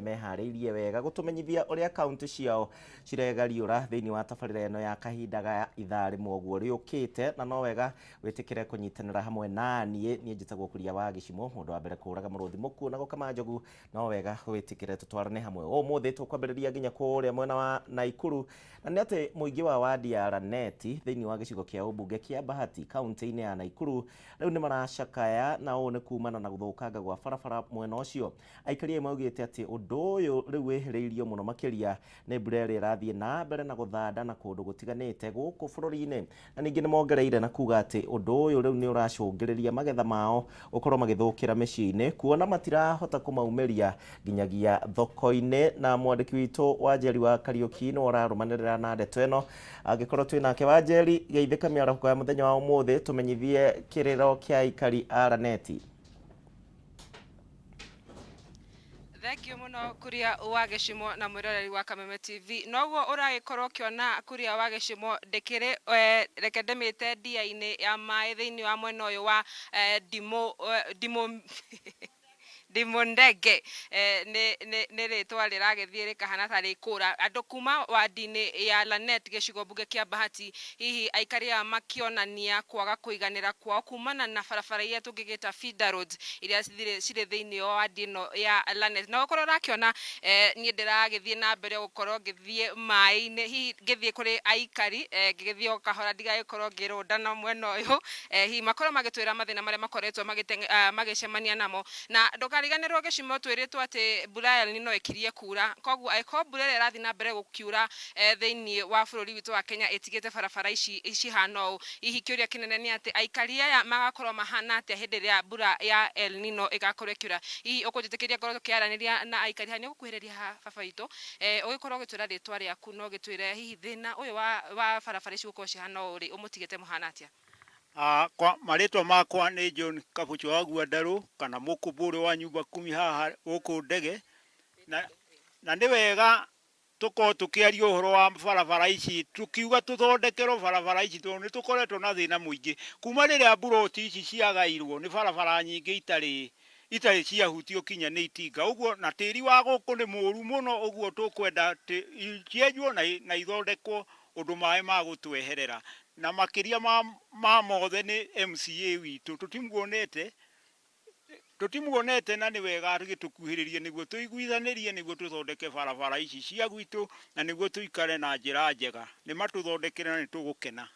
Meharĩirie wega gũtũmenyithia ũrĩa kaunti ciao ciregariũra thĩinĩ wa tabarĩra ĩno ya kahinda ga ithaa rĩmwe ũguo rĩũkĩte. Na no wega wĩtĩkĩre kũnyitanĩra hamwe na niĩ. Niĩ njĩtagwo Kuria wa Gĩcimo, mũndũ wa mbere kũũraga mũrũthi mũkuũ na gũkama njogu. No wega wĩtĩkĩre tũtwarane hamwe. Ũmũthĩ tũkwambĩrĩria nginya kũrĩa mwena wa Naikuru, na nĩ atĩ mũingĩ wa wadi ya Raneti thĩinĩ wa gĩcigo kĩa ũmbunge kĩa Bahati kaunti-inĩ ya Naikuru rĩu nĩ maracakaya, na ũũ nĩ kumana na gũthũkanga gwa barabara mwena ũcio. Aikari aya maugĩte atĩ ũndũ ũyũ rĩu wĩhĩrĩirio mũno makĩria nĩ mbura ĩrĩa ĩrathiĩ na mbere na gũthanda na kũndũ gũtiganĩte gũkũ bũrũri-inĩ. Na ningĩ nĩ mongereire na kuga atĩ ũndũ ũyũ rĩu nĩ ũracũngĩrĩria magetha mao gũkorwo magĩthũkĩra mĩciĩ-inĩ, kuona matirahota kũmaumĩria nginyagia thoko-inĩ. Na mwandĩki witũ Wanjeri wa Kariũki nĩwe ũrarũmanĩrĩra na ndeto ĩno. Angĩkorwo twĩ nake, Wanjeri, geithĩka mĩarahũko ya mũthenya wa ũmũthĩ, tũmenyithie kĩrĩro kĩa aikari a Raneti. Thengiũ mũno, Kuria wa Gĩcimo na mwĩroreri wa Kameme TV. Noguo ũragĩkorwo ũkĩona, Kuria wa Gĩcimo, ndĩkĩrĩ reke ndĩmĩte ndia-inĩ ya maĩ thĩinĩ wa mwena ũyũ wa Ndimũ Ndimũ Ndimũ Ndenge. Nĩ rĩtwa rĩragĩthiĩ rĩkahana ta rĩkũra andũ kuma wandi-inĩ ya Lanet, gĩcigo mbunge kĩa Bahati. Hihi aikari aya makĩonania kwaga kũiganĩra kwao kumana na barabara iria tũngĩgĩta feeder roads iria cirĩ thĩinĩ wa wandi ĩno ya Lanet. Na ũkorwo ũrakĩona niĩ ndĩragĩthiĩ na mbere gũkorwo ngĩthiĩ maĩ-inĩ, hihi ngĩthiĩ kũrĩ aikari, ngĩgĩthiĩ o kahora ndigagĩkorwo ngĩrũndana mwena ũyũ, hihi makorwo magĩtwĩra mathĩna marĩa makoretwo magĩcemania namo. Na ndũkariganĩrwo, Gĩcimo, twĩrĩtwo atĩ mbura ya El Nino ĩkirie kura, koguo angĩkorwo mbura ĩrĩa ĩrathiĩ na mbere gũkiura thĩinĩ wa bũrũri witũ wa Kenya ĩtigĩte barabara ici cihana ũũ, hihi kĩũria kĩnene nĩ atĩ aikari aya magakorwo mahana atĩa hĩndĩ ĩrĩa mbura ya El Nino ĩgakorwo ĩkiura? Hihi ũkũnjĩtĩkĩria ngorwo tũkĩaranĩria na aikari haha? Nĩ ũgũkuhĩrĩria haha, baba witũ, ũgĩkorwo ũgĩtwĩra rĩtwa rĩaku na ũgĩtwĩre hihi thĩna ũyũ wa barabara ici gũkorwo cihana ũũ rĩ, ũmũtigĩte mũhana atĩa? Kwa marĩtwa makwa nĩ John Kabucho wa Guandarũ kana mũkũmbũrĩ wa nyumba kumi haha gũkũ Ndege. Na nĩ wega tũkorwo tũkĩaria ũhoro wa barabara ici, tũkiuga tũthondekerwo barabara ici tondũ nĩ tũkoretwo na thĩna mũingĩ. Kuma rĩrĩa mburoti ici ciagairwo nĩ barabara nyingĩ itarĩ ciahutio kinya nĩ itinga. Ũguo na tĩri wa gũkũ nĩ mũru mũno, ũguo tũkwenda cienjwo na ithondekwo ũndũ maĩ magũtweherera. Na makĩria ma mothe nĩ MCA witũ, tũtimuonete. Tũtimuonete na nĩ wega agĩtũkuhĩrĩrie nĩguo tũiguithanĩrie nĩguo tũthondeke barabara ici cia gwitũ na nĩguo tũikare na njĩra njega. Nĩ matũthondekere na nĩ tũgũkena.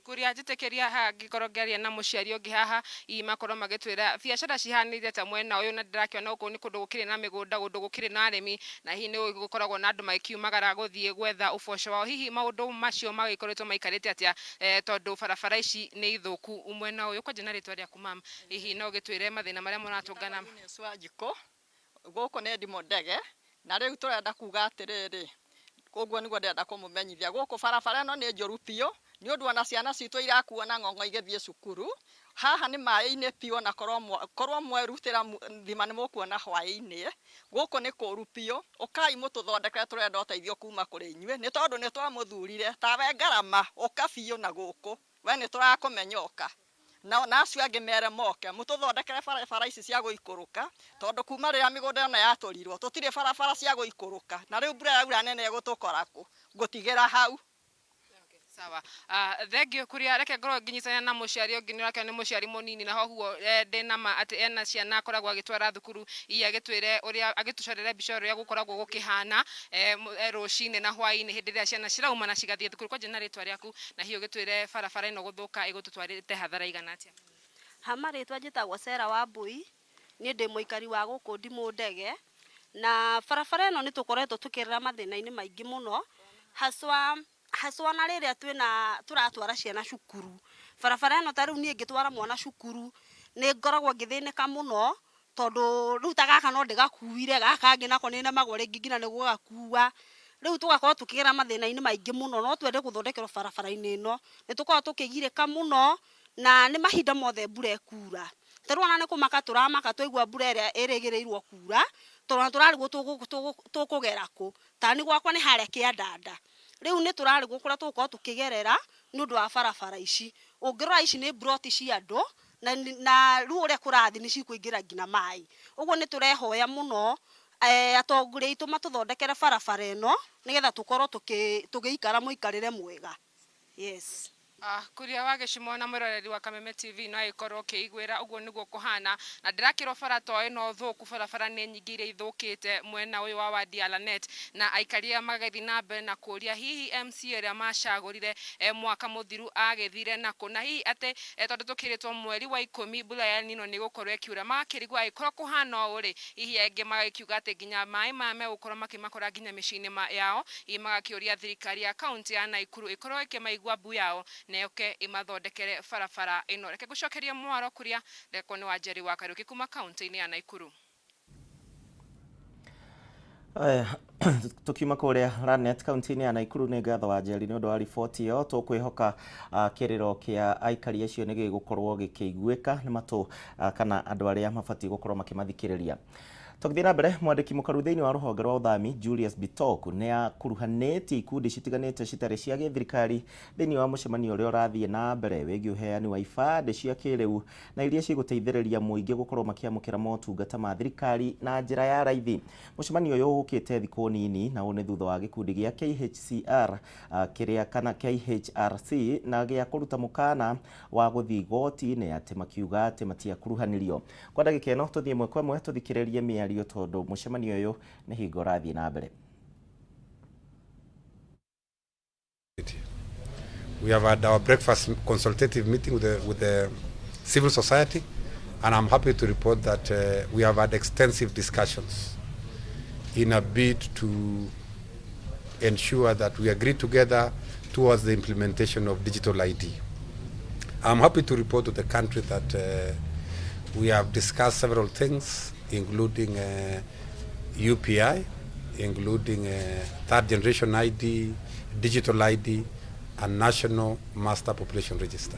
Kuria, njĩtĩkĩria haha ngĩkorwo ngĩaria na mũciari ũngĩ haha, hihi makorwo magĩtwĩra biacara cihanĩte ta mwena ũyũ. Na ndĩrakĩona gũkũ nĩ kũndũ gũkĩrĩ na mĩgũnda, kũndũ gũkĩrĩ na arĩmi, na hihi nĩ gũkoragwo na andũ magĩkiumagara gũthiĩ gwetha ũboco wao. Hihi maũndũ macio magĩkoretwo maikarĩte atĩa, tondũ barabara ici nĩ ithũku mwena ũyũ? Kwanja na rĩtwa rĩaku, ma'am, hihi no ũgĩtwĩre mathĩna marĩa mũratũngana? Agnes Wanjikũ, gũkũ nĩ Ndimũ Ndege, na rĩu tũrenda kuga atĩrĩrĩ, ũguo nĩguo ndĩrenda kũmũmenyithia, gũkũ barabara ĩno nĩ njũru biũ, nĩ ũndũ ona ciana citũ irakuo na ng'ong'o igĩthiĩ cukuru, haha nĩ maĩ-inĩ biũ ona korwo mwerutĩra thima nĩ mũkuona hwaĩ-inĩ, gũkũ nĩ kũru biũ, ũkai mũtũthondekere, tũrenda ũteithio kuma kũrĩ inyuĩ, nĩ tondũ nĩ twamũthurire, tawe ngarama, ũka biũ na gũkũ, we nĩ tũrakũmenya, ũka. Na acio angĩ mere moke mũtũthondekere barabara ici cia gũikũrũka, tondũ kuma rĩrĩa mĩgũnda ĩno yatũrirwo tũtirĩ barabara cia gũikũrũka, na rĩu mbura yaura nene ĩgũtũkora kũ? Ngũtigĩra hau. Sawa. Thengiũ, Kuria. Reke ngorwo ngĩnyitanĩra na mũciari ũngĩ. Nĩ ũrakĩona nĩ mũciari mũnini, na hoguo ndĩna ma atĩ ena ciana akoragwo agĩtwara thukuru. Hihi agĩtwĩre ũrĩa, agĩtũcorere mbica ũrĩa gũkoragwo gũkĩhana rũcinĩ na hwaĩ-inĩ hĩndĩ ĩrĩa ciana cirauma na cigathiĩ thukuru. Kwanja na rĩtwa rĩaku, na hihi ũgĩtwĩre barabara ĩno gũthũka ĩgũtũtwarĩte hathara igana atĩa? Ha marĩtwa njĩtagwo Sarah Wambui, niĩ ndĩ mũikari wa gũkũ Ndimũ Ndege, na barabara ĩno nĩ tũkoretwo tũkĩgerera mathĩna-inĩ maingĩ mũno, haswa haswa na rĩrĩa twĩna tũratwara ciana cukuru. Barabara ĩno ta rĩu niĩ ngĩtwara mwana cukuru, nĩ ngoragwo ngĩthĩnĩka mũno, tondũ rĩu ta gaka no ndĩgakuire, gaka kangĩ nako nĩ nemagwo rĩngĩ nginya nĩ gũgakua. Rĩu tũgakorwo tũkĩgera mathĩna-inĩ maingĩ mũno, no twende gũthondekerwo barabara-inĩ ĩno. Nĩ tũkoragwo tũkĩgirĩka mũno, na nĩ mahinda mothe mbura ĩkura. Ta rĩu ona nĩ kũmaka tũramaka twaigua mbura ĩrĩa ĩrĩgĩrĩirwo kura, tondũ ona tũrarigwo tũkũgera kũ. Ta niĩ gwakwa nĩ harĩa kĩandanda. Rĩu nĩ tũrarigwo kũrĩa tũgũkorwo tũkĩgerera nĩ ũndũ wa barabara ici. Ũngĩrora ici nĩ mburoti cia andũ, na rĩu ũrĩa kũrathiĩ nĩ cikũingĩra nginya maĩ. Ũguo nĩ tũrehoya mũno. Atongoria aitũ matũthondekere barabara ĩno nĩgetha tũkorwo tũgĩikara mũikarĩre mwega. Yes. Kuria wa gĩcimo na mwĩroreri wa Kameme TV, no ĩkorwo ũkĩiguĩra ũguo nĩguo kũhana, na ndĩrakĩrwo bara to ĩno thũku, barabara nĩ nyingĩ iria ithũkĩte mwena ũyũ wa wadi ya Lanet, na aikaria magagĩthiĩ na mbere na kũũria hihi MCA ĩrĩa macagũrire mwaka mũthiru agĩthire nakũ, na hihi atĩ tondũ tũkĩrĩtwo mweri wa 10 mbura ya El Nino nĩ ĩgũkorwo ĩkiura, magakĩrigwo angĩkorwo kũhana ũũ rĩ, hihi angĩ magagĩkiuga atĩ nginya maĩ maya megũkorwo makĩmakora nginya mĩciĩ-inĩ yao. Hihi magakĩũria thirikari ya kaunti ya Naikuru ĩkorwo ĩkĩmaigua mbu yao na yũke ĩmathondekere barabara ĩno. Reke ngũcokerie mwaro kuria ndekwo nĩ Wanjeri wa Kariũki kuma kaunti-inĩ ya Naikuru. Tukiuma kuria Lanet kaunti-inĩ ya Naikuru, nĩ ngatho Wanjeri nĩ ũndũ wa riboti ĩyo. Tũkwĩhoka kĩrĩro kĩa aikari acio nĩ gĩgũkorwo gĩkĩiguĩka nĩ matũ kana andũ arĩa mabatiĩ gũkorwo makĩmathikĩrĩria. Tũgĩthiĩ na mbere, mwandĩki mũkaru thĩinĩ wa rũhonge rwa ũthami Julius Bitok nĩ akuruhanĩtie ikundi citiganĩte citarĩ cia gĩthirikari thĩinĩ wa mũcemanio ũrĩa ũrathiĩ na mbere wĩgiĩ ũheani wa ibandĩ cia kĩrĩu na iria cigũteithĩrĩria mũingĩ gũkorwo makĩamũkĩra motungata ma thirikari na njĩra ya raithi. Mũcemanio ũyũ ũkĩte thikũ nini na ũũ nĩ thutha wa gĩkundi gĩa KHCR kĩrĩa kana KHRC na gĩa kũruta mũkana wa gũthiĩ igoti-inĩ atĩ makiuga atĩ matiakuruhanirio. Kwa ndagĩka ĩno tũthiĩ ĩmwe kwa ĩmwe tũthikĩrĩrie mĩario tondũ mũcemanio ũyũ nĩ hingo ũrathiĩ na mbere. We have had our breakfast consultative meeting with the civil society, and I'm happy to report that we have had extensive discussions in a bid to ensure that we agree together towards the implementation of digital ID. I'm happy to report to the country that we have discussed several things, including UPI, including third generation ID, digital ID, and National Master Population Register.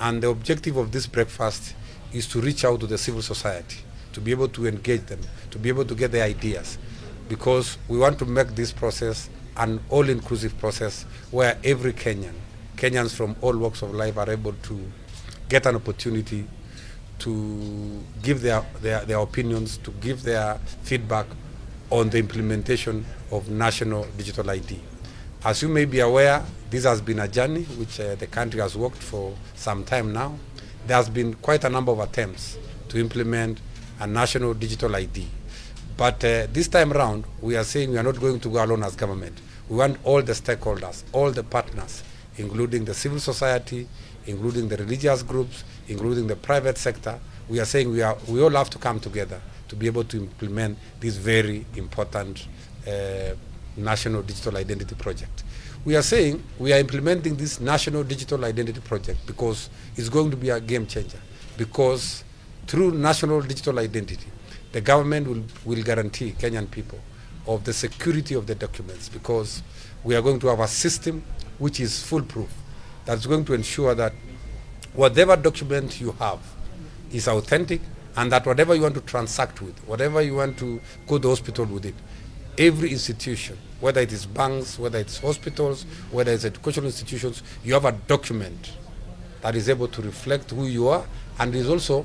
And the objective of this breakfast is to reach out to the civil society, to be able to engage them, to be able to get their ideas, because we want to make this process an all-inclusive process where every Kenyan, Kenyans from all walks of life, are able to get an opportunity to give their opinions, to give their feedback on the implementation of national digital ID. As you may be aware, this has been a journey which the country has worked for some time now. There has been quite a number of attempts to implement a national digital ID. But this time round, we are saying we are not going to go alone as government. We want all the stakeholders, all the partners, including the civil society, including the religious groups, including the private sector. We are saying we all have to come together to be able to implement this very important national digital identity project. We are saying we are implementing this national digital identity project because it's going to be a game changer. Because through national digital identity, the government will guarantee Kenyan people of the security of the documents, because we are going to have a system which is foolproof, that's going to ensure that whatever document you have is authentic, and that whatever you want to transact with, whatever you want to go to hospital with it, every institution, whether it is banks, whether it's hospitals, whether it's educational institutions, you have a document that is able to reflect who you are and is also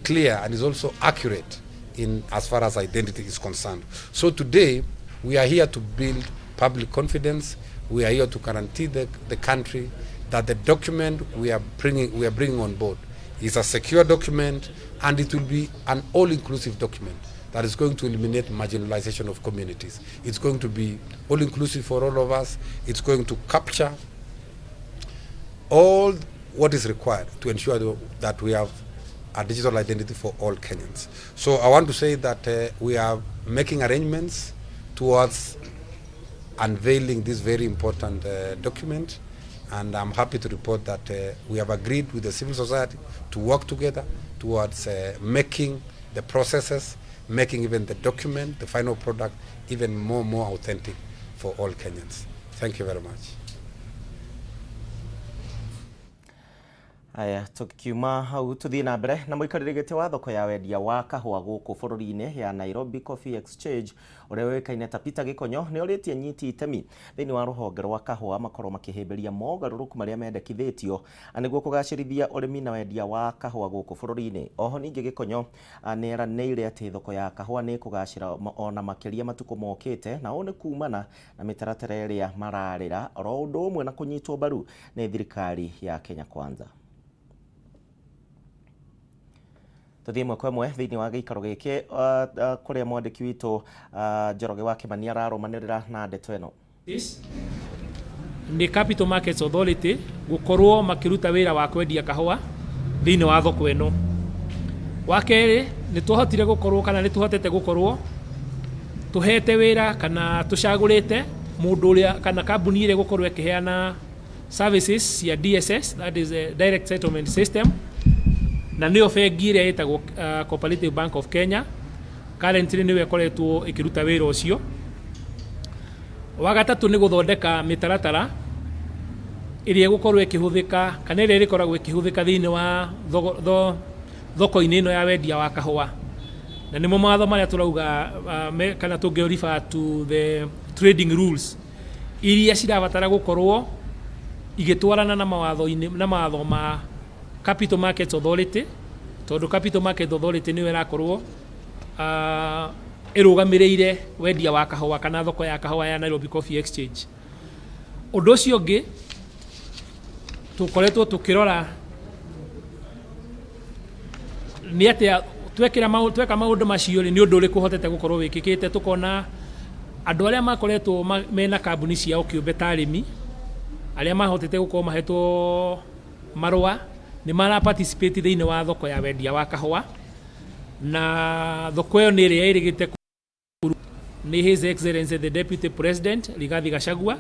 clear and is also accurate in as far as identity is concerned. So today, we are here to build public confidence. We are here to guarantee the country that the document we are bringing on board is a secure document, and it will be an all-inclusive document that is going to eliminate marginalization of communities. It's going to be all-inclusive for all of us. It's going to capture all what is required to ensure that we have a digital identity for all Kenyans. So I want to say that we are making arrangements towards unveiling this very important document, and I'm happy to report that we have agreed with the civil society to work together towards making the processes, making even the document, the final product, even more authentic for all Kenyans. Thank you very much. Haya, tukiuma hau tuthie na mbere na muikarĩri gĩtĩ wa thoko ya wendia wa kahũa gũkũ bũrũri-inĩ ya Nairobi Coffee Exchange ũrĩa ũĩkaine ta Peter Gĩkonyo nĩ orĩtie nyiti itemi thĩinĩ wa rũhonge rwa kahũa makorwo makĩhĩmbĩria mogarũrũku marĩa mendekithĩtio nĩguo kũgacĩrithia ũrĩmi na wendia wa kahũa gũkũ bũrũri-inĩ. Oho ningĩ Gĩkonyo nĩ eranĩire atĩ thoko ya kahũa nĩ ĩkũgacĩra ona makĩria matukũ mokĩte, na ũũ nĩ kumana na mĩtaratara ĩrĩa mararĩra oro ũndũ ũmwe na kũnyitwo mbaru nĩ thirikari ya Kenya Kwanza. Tuthie ĩmwe kwa ĩmwe thĩinĩ wa gĩikaro gĩkĩ kũrĩa mwandĩki witũ Njoroge wa Kĩmani ararũmanĩrĩra na ndeto ĩno. Nĩ Capital Markets Authority gũkorwo makĩruta wĩra wa kwendia kahũa thĩinĩ wa thoko ĩno. Wa kerĩ, nĩ twahotire gũkorwo kana nĩ tũhotete gũkorwo tũhete wĩra kana tũcagũrĩte mũndũ ũrĩa kana kambuni ĩrĩa ĩgũkorwo ĩkĩheana services cia DSS, that is a Direct Settlement System, na nĩyo bengi ĩrĩa ĩtagwo Cooperative Bank of Kenya. Currently nĩyo ĩkoretwo ĩkĩruta wĩra ũcio. Wa gatatũ nĩ gũthondeka mĩtaratara ĩrĩa ĩgũkorwo ĩkĩhũthĩka kana ĩrĩa ĩrĩkoragwo ĩkĩhũthĩka thĩinĩ wa thoko-inĩ ĩno ya wendia wa kahũa, na nĩmo mawatho marĩa tũrauga kana tũngĩ refer to the trading rules iria cirabatara gũkorwo igĩtwarana na mawatho-inĩ na mawatho ma Capital Markets Authority, tondũ Capital Markets Authority nĩyo ĩrakorwo ĩrũgamĩrĩire wendia wa kahũa kana thoko ya kahũa ya Nairobi Coffee Exchange. Ũndũ ũcio ũngĩ tũkoretwo tũkĩrora nĩ atĩa twekĩra tweka maũndũ macio rĩ, nĩ ũndũ ũrĩkũ ũhotete gũkorwo wĩkĩkĩte. Tũkona andũ arĩa makoretwo mena kambuni ciao kĩũmbe ta arĩmi arĩa mahotete gũkorwo mahetwo marũa nĩ mara participate thĩinĩ wa thoko ya wendia wa kahũa, na thoko ĩyo nĩ ĩrĩa ĩrĩgĩte nĩ His Excellency the Deputy President Rigathi Gachagua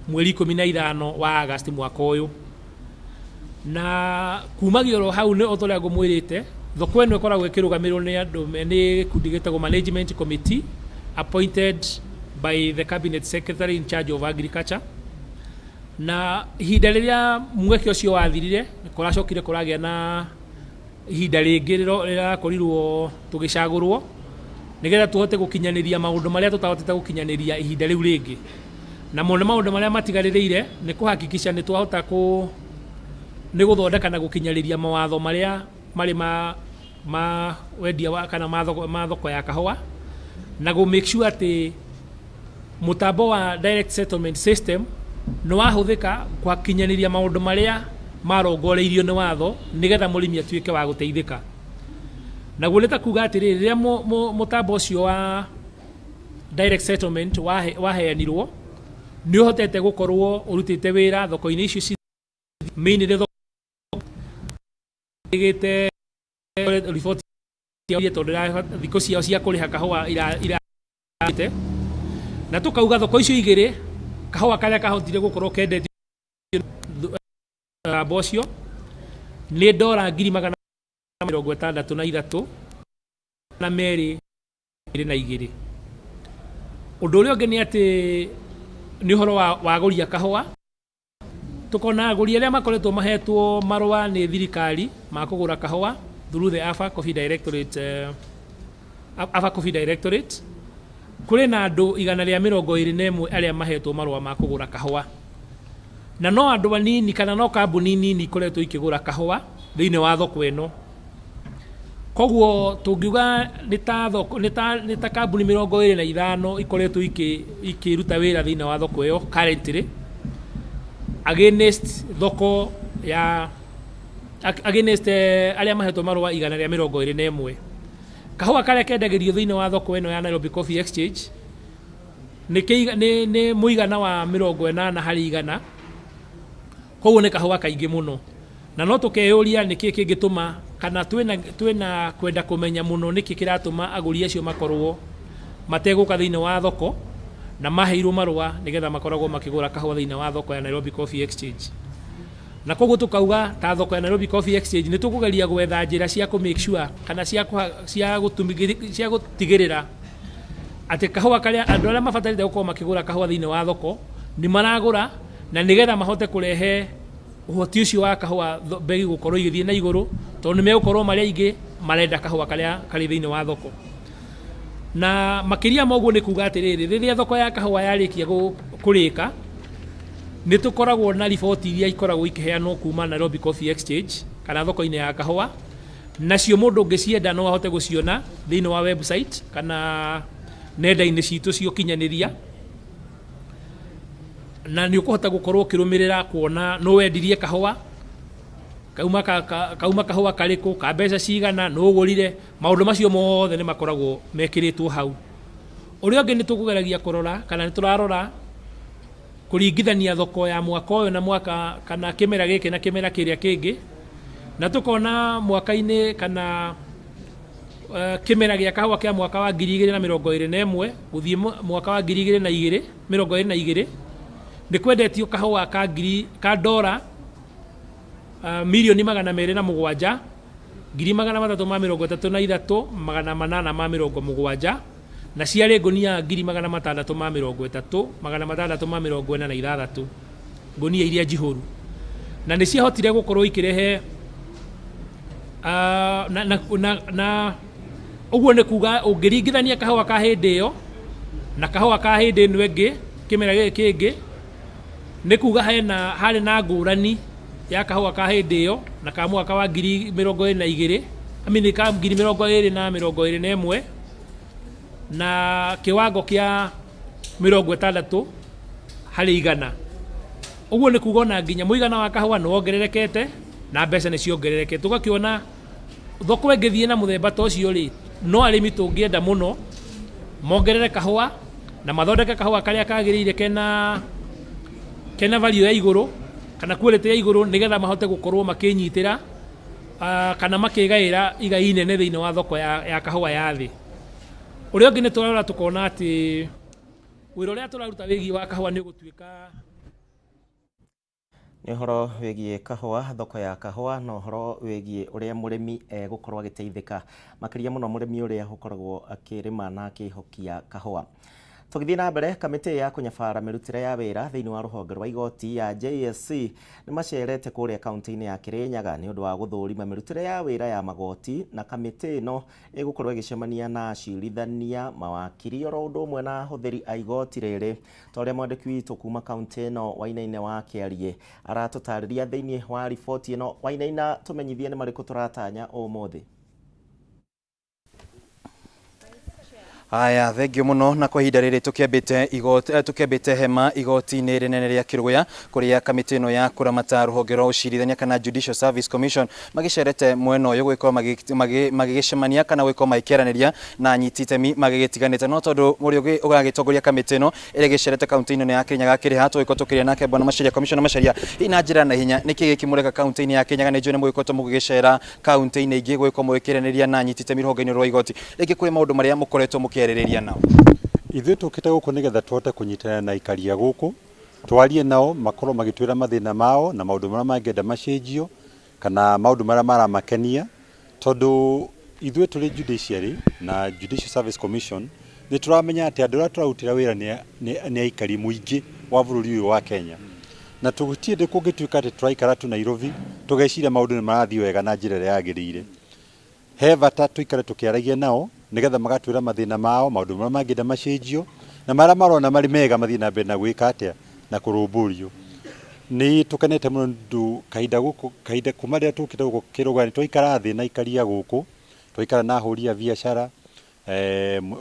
mweri 15 wa August mwaka ũyũ. Na kumagia oro hau nĩ o ta ũrĩa ngũmwĩrĩte, thoko ĩno ĩkoragwo ĩkĩrũgamĩrĩrwo nĩ andũ nĩ gĩkundi gĩtagwo management committee appointed by the cabinet secretary in charge of agriculture. Na ihinda rĩrĩa mweke ũcio wathirire, kũracokire kũragĩa na ihinda rĩngĩ rĩrakorirwo tũgĩcagũrwo nĩgetha tũhote gũkinyanĩria maũndũ marĩa tũtahotete gũkinyanĩria ihinda rĩu rĩngĩ. Namo nĩ maũndũ marĩa matigarĩrĩire nĩ kũhakikisha nĩ twahota kũ nĩ gũthondeka na gũkinyanĩria mawatho marĩa marĩ ma wendia wa kana ma thoko ya kahũa, na gũ make sure atĩ mũtambo wa direct settlement system nĩ wahũthĩka gwakinyanĩria maũndũ marĩa marongoreirio nĩ watho nĩgetha mũrĩmi atuĩke wa gũteithĩka. Naguo nĩ ta kuga atĩrĩrĩ, rĩrĩa mũtambo ũcio wa direct settlement waheanirwo, nĩ ũhotete gũkorwo ũrutĩte wĩra thoko-inĩ icio mainly thoko ĩgĩte riboti tondũ thikũ ciao cia kũrĩha kahũa ira na tũkauga thoko icio igĩrĩ kahũa karĩa kahotire gũkorwo kendetio mũtambo ũcio nĩ ndora 263,202 na 2. Ũndũ ũrĩa ũngĩ nĩ atĩ nĩ ũhoro wa wagũri a kahũa. Tũkona agũri arĩa makoretwo mahetwo marũa nĩ thirikari ma kũgũra kahũa through the AFA Coffee Directorate, AFA Coffee Directorate, kũrĩ na andũ 121 arĩa mahetwo marũa ma kũgũra kahũa, na no andũ anini kana no kambuni nini ikoretwo ikĩgũra kahũa thĩinĩ wa thoko ĩno. Koguo tũngiuga nĩ ta thoko nĩ ta kambuni 25 ikoretwo ikĩruta wĩra thĩinĩ wa thoko ĩyo currently, against thoko ya against arĩa mahetwo marũa 121. Kahũa karĩa kendagĩrio thĩinĩ wa thoko ĩno ya Nairobi Coffee Exchange nĩ mũigana wa 80%. Koguo nĩ kahũa kaingĩ mũno, na no tũkeyũria nĩkĩ kĩngĩtũma kana twĩna kwenda kũmenya mũno nĩkĩ kĩratũma agũri acio makorwo mategũka thĩinĩ wa thoko na maheirwo marũa nĩgetha makoragwo makĩgũra kahũa thĩinĩ wa thoko ya Nairobi Coffee Exchange. Na koguo tũkauga ta thoko ya Nairobi Coffee Exchange nĩ tũkũgeria gwetha njĩra cia kũ make sure kana cia gũtigĩrĩra atĩ kahũa karĩa andũ arĩa mabatarĩte gũkorwo makĩgũra kahũa thĩinĩ wa thoko nĩ maragũra, na nĩgetha mahote kũrehe Ũhoti ũcio wa kahũa mbei gũkorwo igĩthiĩ na igũrũ, tondũ nĩ megũkorwo marĩ aingĩ marenda kahũa karĩa karĩ thĩinĩ wa thoko. Na makĩria ma ũguo nĩ kuga atĩrĩrĩ, rĩrĩa thoko ya kahũa yarĩkia kũrĩka, nĩ tũkoragwo na riboti iria ikoragwo ikĩheanwo kuma Nairobi Coffee Exchange kana thoko-inĩ ya kahũa, nacio mũndũ ũngĩcienda no ahote gũciona thĩinĩ wa website kana nenda-inĩ citũ cia ũkinyanĩria, na nĩ ũkũhota gũkorwo ũkĩrũmĩrĩra kuona nũ wendirie kahũa, kauma, ka, ka, kauma kahũa karĩkũ, ka mbeca cigana, nũ ũgũrire, maũndũ macio mothe nĩ makoragwo mekĩrĩtwo hau. Ũrĩa ũngĩ nĩ tũkũgeragia kũrora kana nĩ tũrarora kũringithania thoko ya mwaka ũyũ na mwaka kana kĩmera gĩkĩ na kĩmera kĩrĩa kĩngĩ, na tũkona mwaka-inĩ kana kĩmera gĩa kahũa kĩa mwaka wa 2021 gũthiĩ mwaka wa 2022 nĩ kwendetio kahũa ka ngiri ka ndora mirioni 207 333,870, na ciarĩ ngũnia 630,646 ngũnia iria njihũru, na nĩ ciahotire gũkorwo ikĩrehe na ũguo nĩ kuga ũngĩringithania kahũa ka hĩndĩ ĩyo na kahũa ka hĩndĩ ĩno ĩngĩ, kĩmera gĩkĩ kĩngĩ, nĩ kuga hena harĩ na ngũrani ya kahũa ka hĩndĩ ĩyo na ka mwaka wa 2022, I mean, ka 2021 na kiwango kĩa 60%. Ũguo nĩ kuga ona nginya mũigana wa kahũa nĩ wongererekete na mbeca nĩ ciongererekete. Ũgakĩona thoko ĩngĩthiĩ na mũthemba ta ũcio rĩ, no arĩmi tũngĩenda mũno mongerere kahũa na mathondeke kahũa karĩa kagĩrĩire kena value ya igũrũ kana quality ya igũrũ, nĩgetha mahote gũkorwo makĩnyitĩra kana makĩgaĩra igai inene thĩinĩ wa thoko ya kahũa ya thĩ. Ũrĩa ũngĩ nĩ tũrarora tũkona atĩ wĩra ũrĩa tũraruta wĩgiĩ wa kahũa nĩ ũgũtuĩka. Nĩ ũhoro wĩgiĩ kahũa, thoko ya kahũa, na ũhoro wĩgiĩ ũrĩa mũrĩmi egũkorwo agĩteithĩka, makĩria mũno mũrĩmi ũrĩa ũkoragwo akĩrĩma na akĩhokia kahũa. Tũgĩthiĩ na mbere, kamĩtĩ ya kũnyabara mĩrutĩre ya wĩra thĩinĩ wa rũhonge rwa igoti ya JSC nĩ macerete kũrĩa kaunti-inĩ ya Kirinyaga nĩ ũndũ wa gũthũrima mĩrutĩre ya wĩra ya magoti, na kamĩtĩ ĩno ĩgũkorwo ĩgĩcemania na acirithania, mawakiri, oro ũndũ ũmwe na ahũthĩri a igoti rĩrĩ, ta ũrĩa mwandĩki witũ kuma kaunti ĩno Wainaina wa Kĩariĩ aratũtarĩria thĩinĩ wa riboti ĩno. Wainaina, tũmenyithie nĩ marĩkũ tũratanya ũmũthĩ. Haya, thengio muno. Na kwa ihinda rĩrĩ tũkĩambĩte igoti, tũkĩambĩte hema igoti-inĩ rĩnene rĩa Kĩrũgũya, kũrĩa kamĩtĩ ĩno ya kũramata rũhonge rwa ũcirithania kana Judicial Service Commission magĩcerete mwena ũyũ gũgĩkorwo magĩgĩcemania kana gũgĩkorwo magĩkĩaranĩria na anyiti itemi magĩgĩtiganĩte. No tondũ ũrĩa ũragĩtongoria kamĩtĩ ĩno ĩrĩa ĩgĩcerete kaunti-inĩ ĩno ya Kĩrĩnyaga akĩrĩ haha, tũgĩkorwo tũkĩrĩa nake bwana Macharia, Commissioner Macharia. Hihi na njĩra na ihenya, nĩkĩ gĩkĩ mũreka kaunti-inĩ ya Kĩrĩnyaga? Nĩ njũĩ nĩ mũgĩkoretwo mũgĩgĩcera kaunti-inĩ ingĩ gũgĩkorwo mũgĩkĩaranĩria na anyiti itemi rũhonge-inĩ rwa igoti, rĩngĩ kũrĩ maũndũ marĩa mũkoretwo mũkĩarĩrĩria nao? Ithuĩ tũkĩte gũkũ nĩgetha tũhote kũnyitana na aikari a gũkũ, twarie nao, makorwo magĩtwĩra mathĩna mao na maũndũ marĩa mangĩenda macenjio kana maũndũ marĩa maramakenia, tondũ ithuĩ tũrĩ judiciary na Judicial Service Commission nĩ tũramenya atĩ andũ arĩa tũrarutĩra wĩra nĩ aikari mũingĩ wa bũrũri ũyũ wa Kenya, na tũgũtirĩ kũngĩtuĩka atĩ tũraikara tu Nairobi tũgeciria maũndũ nĩ marathiĩ wega na njĩra ĩrĩa yagĩrĩire. He bata tũikare tũkĩaragia nao nĩgetha magatwĩra mathĩna mao, maũndũ marĩa mangĩenda macenjio na marĩa marona marĩ mega mathiĩ na mbere na gwĩka atĩa na kũrũmbũrio. Nĩ tũkenete mũno nĩ kahinda gũkũ, kahinda kuma rĩrĩa tũkĩte gũkũ Kĩrũga, nĩ twaikara thĩ na aikari a gũkũ, twaikara na ahũri a biacara,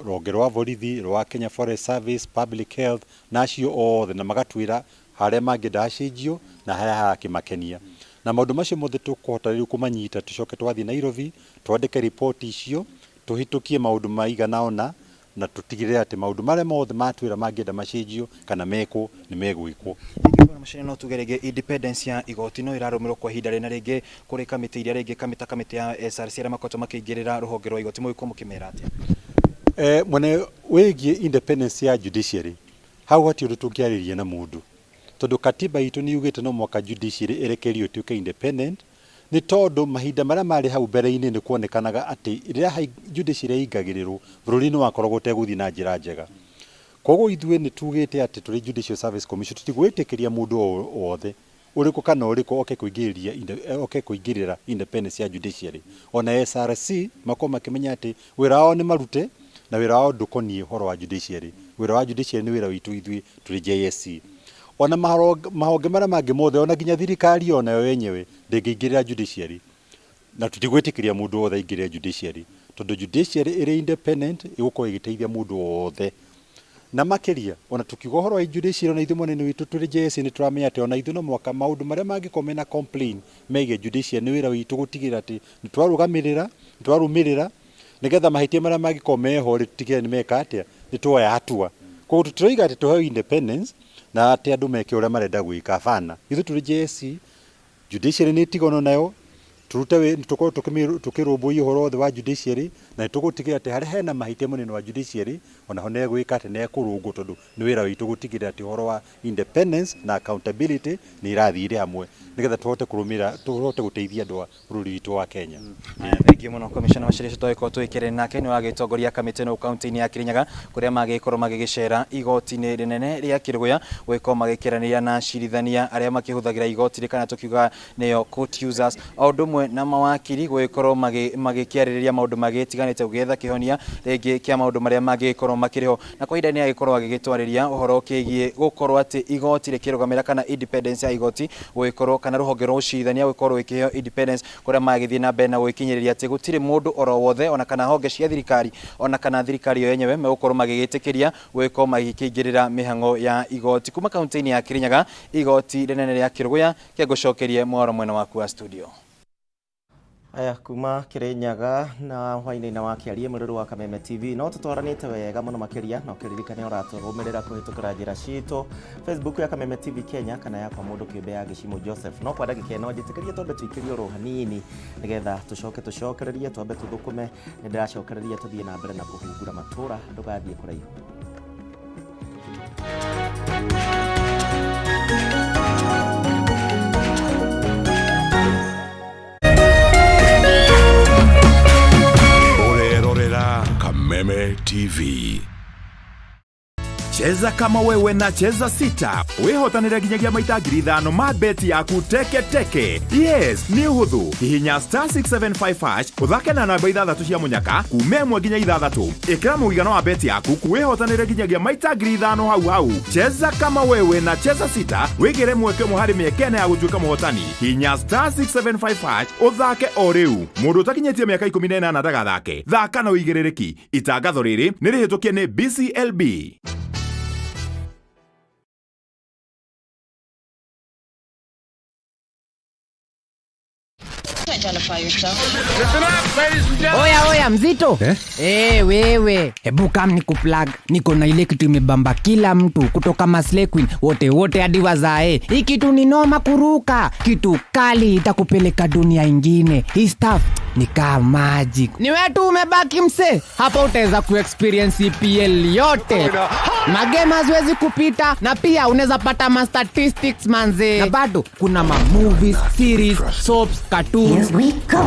rũhonge rwa borithi, rwa Kenya Forest Service, Public Health na acio othe, na magatwĩra harĩa mangĩenda hacenjio na harĩa harakĩmakenia. Na maũndũ macio mothe tũkũhota rĩu kũmanyita, tũcoke twathiĩ Nairobi twandĩke riboti icio, tũhĩtũkie maũndũ maigana ũna na tũtigĩrĩre atĩ maũndũ marĩa mothe matwĩra mangĩenda macenjio kana mekwo nĩ megwĩkwo. Rĩngĩ bwana Macharia, no tuge rĩngĩ independence ya igoti no ĩrarũmĩrwo kwa ihinda rĩna, rĩngĩ kũrĩ kamĩtĩ iria rĩngĩ kamĩta kamĩtĩ ya SRC arĩa makoretwo makĩingĩrĩra rũhonge rwa igoti, mũgĩkorwo mũkĩmera atĩa? Mwena wĩgiĩ independence ya judiciary, hau hatirĩ ũndũ tũngĩarĩria na mũndũ, tondũ katiba itũ nĩ yugĩte no mũhaka judiciary ĩrekererio ĩtuĩke independent, nĩ tondũ mahinda marĩa marĩ hau mbere-inĩ nĩ kuonekanaga atĩ rĩrĩa judiciary yaingagĩrĩrwo, bũrũri nĩ wakoragwo ũtegũthiĩ na njĩra njega. Koguo ithuĩ nĩ tugĩte atĩ tũrĩ Judicial Service Commission tũtigwĩtĩkĩria mũndũ o wothe. Ũrĩkũ kana ũrĩkũ oke kũingĩrĩria oke kũingĩrĩra independence ya judiciary. Ona SRC makorwo makĩmenya atĩ wĩra wao nĩ marute na wĩra wao ndũkoniĩ ũhoro wa judiciary. Wĩra wa judiciary nĩ wĩra witũ ithuĩ tũrĩ JSC. Ona mahonge marĩa mangĩ mothe, ona nginya thirikari onayo yenyewe ndĩngĩingĩrĩra judiciary. Na tũtigwĩtĩkĩria mũndũ wothe aingĩrĩre judiciary, tondũ judiciary ĩrĩ independent ĩgũkorwo ĩgĩteithia mũndũ wothe. Na makĩria, ona tũkiuga ũhoro wa judiciary, ona ithuĩ mwena-inĩ witũ tũrĩ JSC nĩ tũramenya atĩ ona ithuĩ no mũhaka maũndũ marĩa mangĩkorwo mena complain megiĩ judiciary, nĩ wĩra witũ gũtigĩrĩra atĩ nĩ twarũgamĩrĩra, nĩ twarũmĩrĩra, nĩgetha mahĩtia marĩa mangĩkorwo meho rĩ, tũtigĩrĩre nĩ meka atĩa, nĩ tuoya hatua. Koguo tũtiroiga atĩ tũheo independence na atĩ andũ meke ũrĩa marenda gwĩka, hapana. Ithuĩ tũrĩ JSC, judiciary nĩ ĩtiganwo nayo, tũrute wĩ, tũkorwo tũkĩrũmbũiya ũhoro wothe wa judiciary, na nĩ tũgũtigĩrĩra atĩ harĩa hena mahĩtia mwena-inĩ wa judiciary, onaho nĩ egwĩka atĩ nĩ ekũrũngwo, tondũ nĩ wĩra witũ gũtigĩrĩra atĩ ũhoro wa independence na accountability nĩ irathiĩ irĩ hamwe, nĩgetha tũhote kũrũmĩrĩra, tũhote gũteithia andũ a bũrũri witũ wa Kenya. Thengiũ mũno Commissioner Macharia ũcio twagĩkorwo tũgĩkĩrĩ nake nĩ wagĩtongoria kamĩtĩ ĩno kaunti-inĩ ya Kirinyaga kũrĩa magĩkorwo magĩgĩcera igoti-inĩ rĩnene rĩa Kĩrũgũya gũgĩkorwo magĩkĩranĩria na acirithania arĩa makĩhũthagĩra igoti kana tũkiuga nĩyo court users o ũndũ ũmwe na mawakiri gũgĩkorwo magĩkĩarĩrĩria maũndũ magĩtiganĩte gũgĩetha kĩhonia rĩngĩ kĩa maũndũ marĩa mangĩgĩkorwo makĩrĩ ho. Na kwa ihinda nĩ agĩkorwo agĩgĩtwarĩria ũhoro ũkĩgiĩ gũkorwo atĩ igoti rĩkĩrũgamĩra kana independence ya igoti gũgĩkorwo kana rũhonge rwa ũcirithania gũgĩkorwo rũgĩkĩheo independence kũrĩa magĩthiĩ na mbere na gũgĩkinyĩrĩria atĩ gũtirĩ mũndũ oro wothe ona kana honge cia thirikari ona kana thirikari yo yenyewe megũkorwo magĩgĩtĩkĩria gũgĩkorwo magĩkĩingĩrĩra mĩhang'o ya igoti. Kuma kaunti-inĩ ya Kirinyaga, igoti rĩnene rĩa Kĩrũgũya, kengũcokerie mwaro mwena waku wa studio. Aya kuma Kirinyaga na hwainĩ wa kĩarie mũrĩrũ wa Kameme TV no tũtwaranĩte wega mũno makĩria na ũkĩririkane ũratũrũmĩrĩra kũhĩtũkĩra njĩra citũ Facebook ya Kameme TV Kenya kana yakwa mũndũ kĩũmbe ya Gĩcimũ Joseph. No kwa ndagĩka ĩno njĩtĩkĩrie twambe tũikĩrie oro hanini nĩgetha tũcoke tũcokererie, twambe tũthũkũme. Nĩ ndĩracokereria tũthiĩ na mbere na kũhungura matũra, ndũgathiĩ kũraihu. Ũrerorera Kameme TV. Cheza kama wewe na Cheza Sita wihotanire nginyagia maita 5,000 ma beti yaku teke teke. Yes, nĩ ũhũthũ. Hihinya star 675 hash ũthake na namba 6 cia mũnyaka kuma 1 nginya 6. Ĩkĩra mũigana wa beti yaku wihotanire nginyagia maita 5,000 hau hau. Cheza kama wewe na Cheza Sita wĩgĩre mweke ũmwe harĩ mĩeke ĩna ya gũtuĩka mũhotani. Hihinya star 675 hash ũthake o rĩu. Mũndũ ũtakinyĩtie mĩaka 18 ndagathake. Thaka na ũigĩrĩrĩki. Itangatho rĩrĩ nĩ rĩhĩtũkie nĩ BCLB. Oya oya mzito eh? Wewe hebu kam ni kuplug, niko na ile kitu imebamba kila mtu kutoka Maslay Queen wote wote hadi wazae. Hii kitu ni noma kuruka, kitu kali itakupeleka dunia ingine. Hii stuff ni kama magic. Ni wewe tu umebaki mse, hapa utaweza kuexperience EPL yote. Magame haziwezi kupita, na pia unaweza pata ma statistics manze, na bado kuna ma movies, series, soaps, cartoons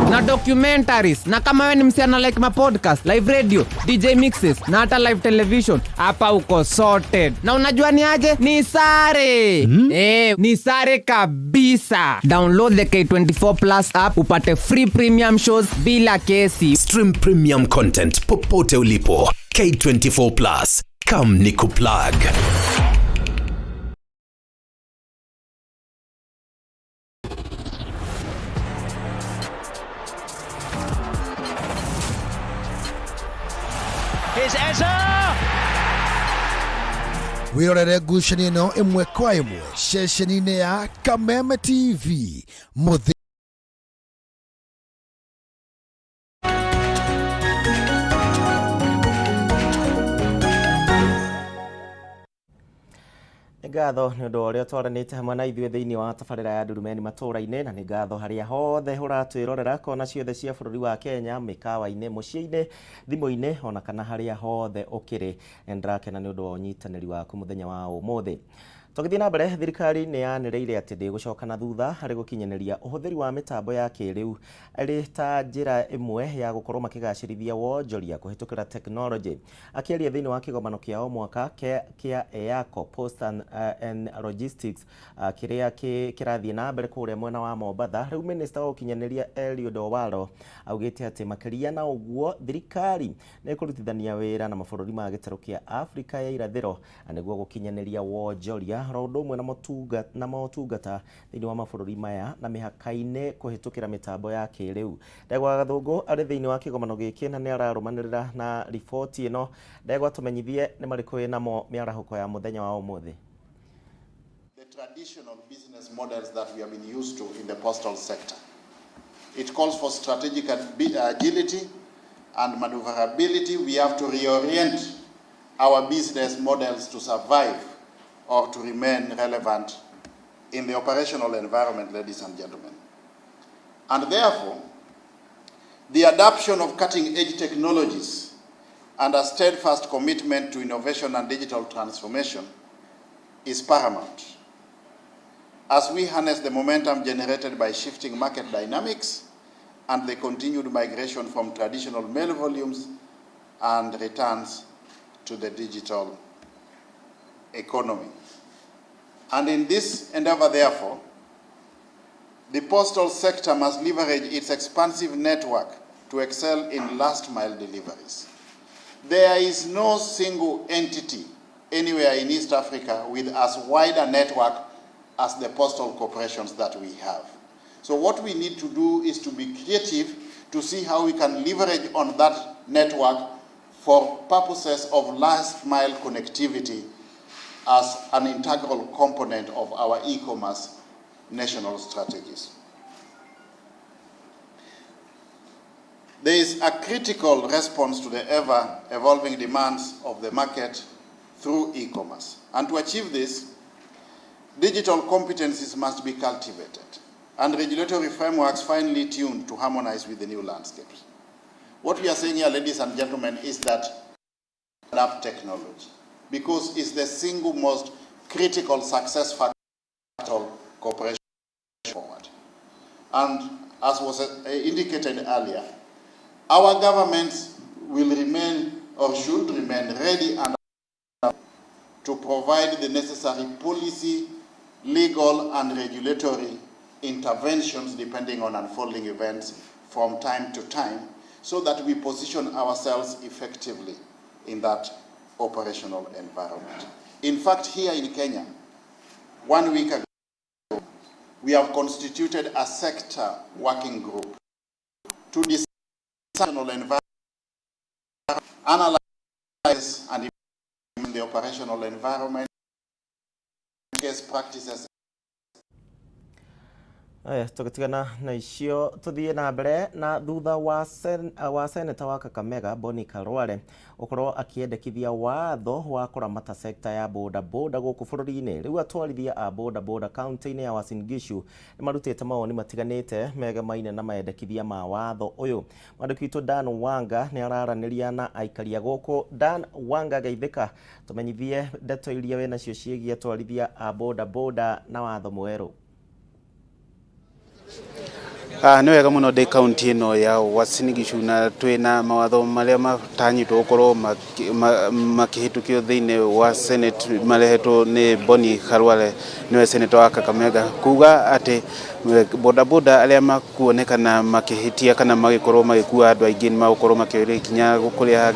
na documentaries. Na kama wewe ni msichana like ma podcast, live radio, DJ mixes na hata live television, hapa uko sorted. Na unajua ni aje? Ni sare. Ni sare kabisa. Download the K24 Plus app upate free premium shows bila kesi. Stream premium content popote ulipo. K24 Plus. Come nikuplug. Here's Eza! Wĩrorere ngucanio ĩno ĩmwe kwa ĩmwe ceceni-inĩ ya Kameme TV mũthĩ. Nĩ ngatho nĩ ũndũ wa ũrĩa ũtwaranĩte hamwe na ithuĩ thĩinĩ wa tabarĩra ya Ndurumeni matũũra-inĩ, na nĩ ngatho harĩa hothe ũratwĩrorera kona ciothe cia bũrũri wa Kenya, mĩkawa-inĩ, mũciĩ-inĩ, thimũ-inĩ, ona kana harĩa hothe ũkĩrĩ. Nĩ ndĩrakena nĩ ũndũ wa ũnyitanĩri waku mũthenya wa ũmũthĩ. Tũgĩthiĩ na mbere, thirikari nĩ yanĩrĩire atĩ ndĩgũcoka na thutha harĩ gũkinyanĩria ũhũthĩri wa mĩtambo ya kĩrĩu ĩrĩ ta njĩra ĩmwe ya gũkorwo makĩgacĩrithia wonjoria kũhĩtũkĩra tekinoronjĩ. Akĩaria thĩinĩ wa kĩgomano kĩa o mwaka kĩa EACO Post and Logistics kĩrĩa kĩrathiĩ na mbere kũrĩa mwena wa Mombatha, rĩu minista wa ũkinyanĩria Eliud Owalo augĩte atĩ makĩria na ũguo thirikari nĩ ĩkũrutithania wĩra na mabũrũri ma gĩtarũ kĩa Afrika ya irathĩro nĩguo gũkinyanĩria wonjoria ro ũndũ ũmwe na motungata thĩinĩ wa mabũrũri maya na mĩhaka-inĩ kũhĩtũkĩra mĩtambo ya kĩrĩu. Ndegwa Gathũngũ arĩ thĩinĩ wa kĩgomano gĩkĩ na nĩ ararũmanĩrĩra na riboti ĩno. Ndegwa, tũmenyithie nĩ marĩkũ wĩnamo mĩarahũko ya mũthenya wa ũmũthĩ. The traditional business models that we have been used to in the postal sector. It calls for strategic agility and maneuverability. We have to reorient our business models to survive or to remain relevant in the operational environment, ladies and gentlemen. And therefore, the adoption of cutting-edge technologies and a steadfast commitment to innovation and digital transformation is paramount as we harness the momentum generated by shifting market dynamics and the continued migration from traditional mail volumes and returns to the digital economy. And in this endeavor, therefore, the postal sector must leverage its expansive network to excel in last mile deliveries. There is no single entity anywhere in East Africa with as wide a network as the postal corporations that we have. So what we need to do is to be creative to see how we can leverage on that network for purposes of last mile connectivity as an integral component of our e-commerce national strategies. There is a critical response to the ever-evolving demands of the market through e-commerce. And to achieve this, digital competencies must be cultivated and regulatory frameworks finely tuned to harmonize with the new landscapes. What we are saying here, ladies and gentlemen, is that adapt technology, because it's the single most critical success factor of cooperation forward. And as was indicated earlier, our governments will remain or should remain ready and to provide the necessary policy, legal, and regulatory interventions depending on unfolding events from time to time, so that we position ourselves effectively in that operational environment. In fact, here in Kenya, 1 week ago, we have constituted a sector working group to discuss environment, analyze and implement the operational environment, case practices. Aya, tũgĩtigana na icio tũthiĩ na mbere na thutha wa seneta wa Kakamega Boni Khalwale ũkorwo akĩendekithia watho wa kũramata sekta ya boda boda gũkũ bũrũri-inĩ. Rĩu atwarithia a boda boda kaunti-inĩ ya Uasin Gishu nĩ marutĩte mawoni matiganĩte megemaine na maendekithia ma watho ũyũ. Mwandĩki witũ Dan Wanga nĩ araranĩria na aikaria gũkũ. Dan Wanga, geithĩka, tũmenyithie ndeto iria wĩnacio ciĩgiĩ atwarithia a boda boda na watho mwerũ. Nĩ wega mũno ndĩ kaunti ĩno ya Uasin Gishu na twĩna mawatho marĩa matanyĩtwo gũkorwo makĩhĩtũkio thĩinĩ wa Senate marehetwo nĩ Boni Khalwale, nĩwe senator wa Kakamega, kuga atĩ bodaboda arĩa makuonekana makĩhĩtia kana magĩkorwo magĩkua andũ aingĩ nĩ magũkorwo makĩoerwo ikinya kũrĩha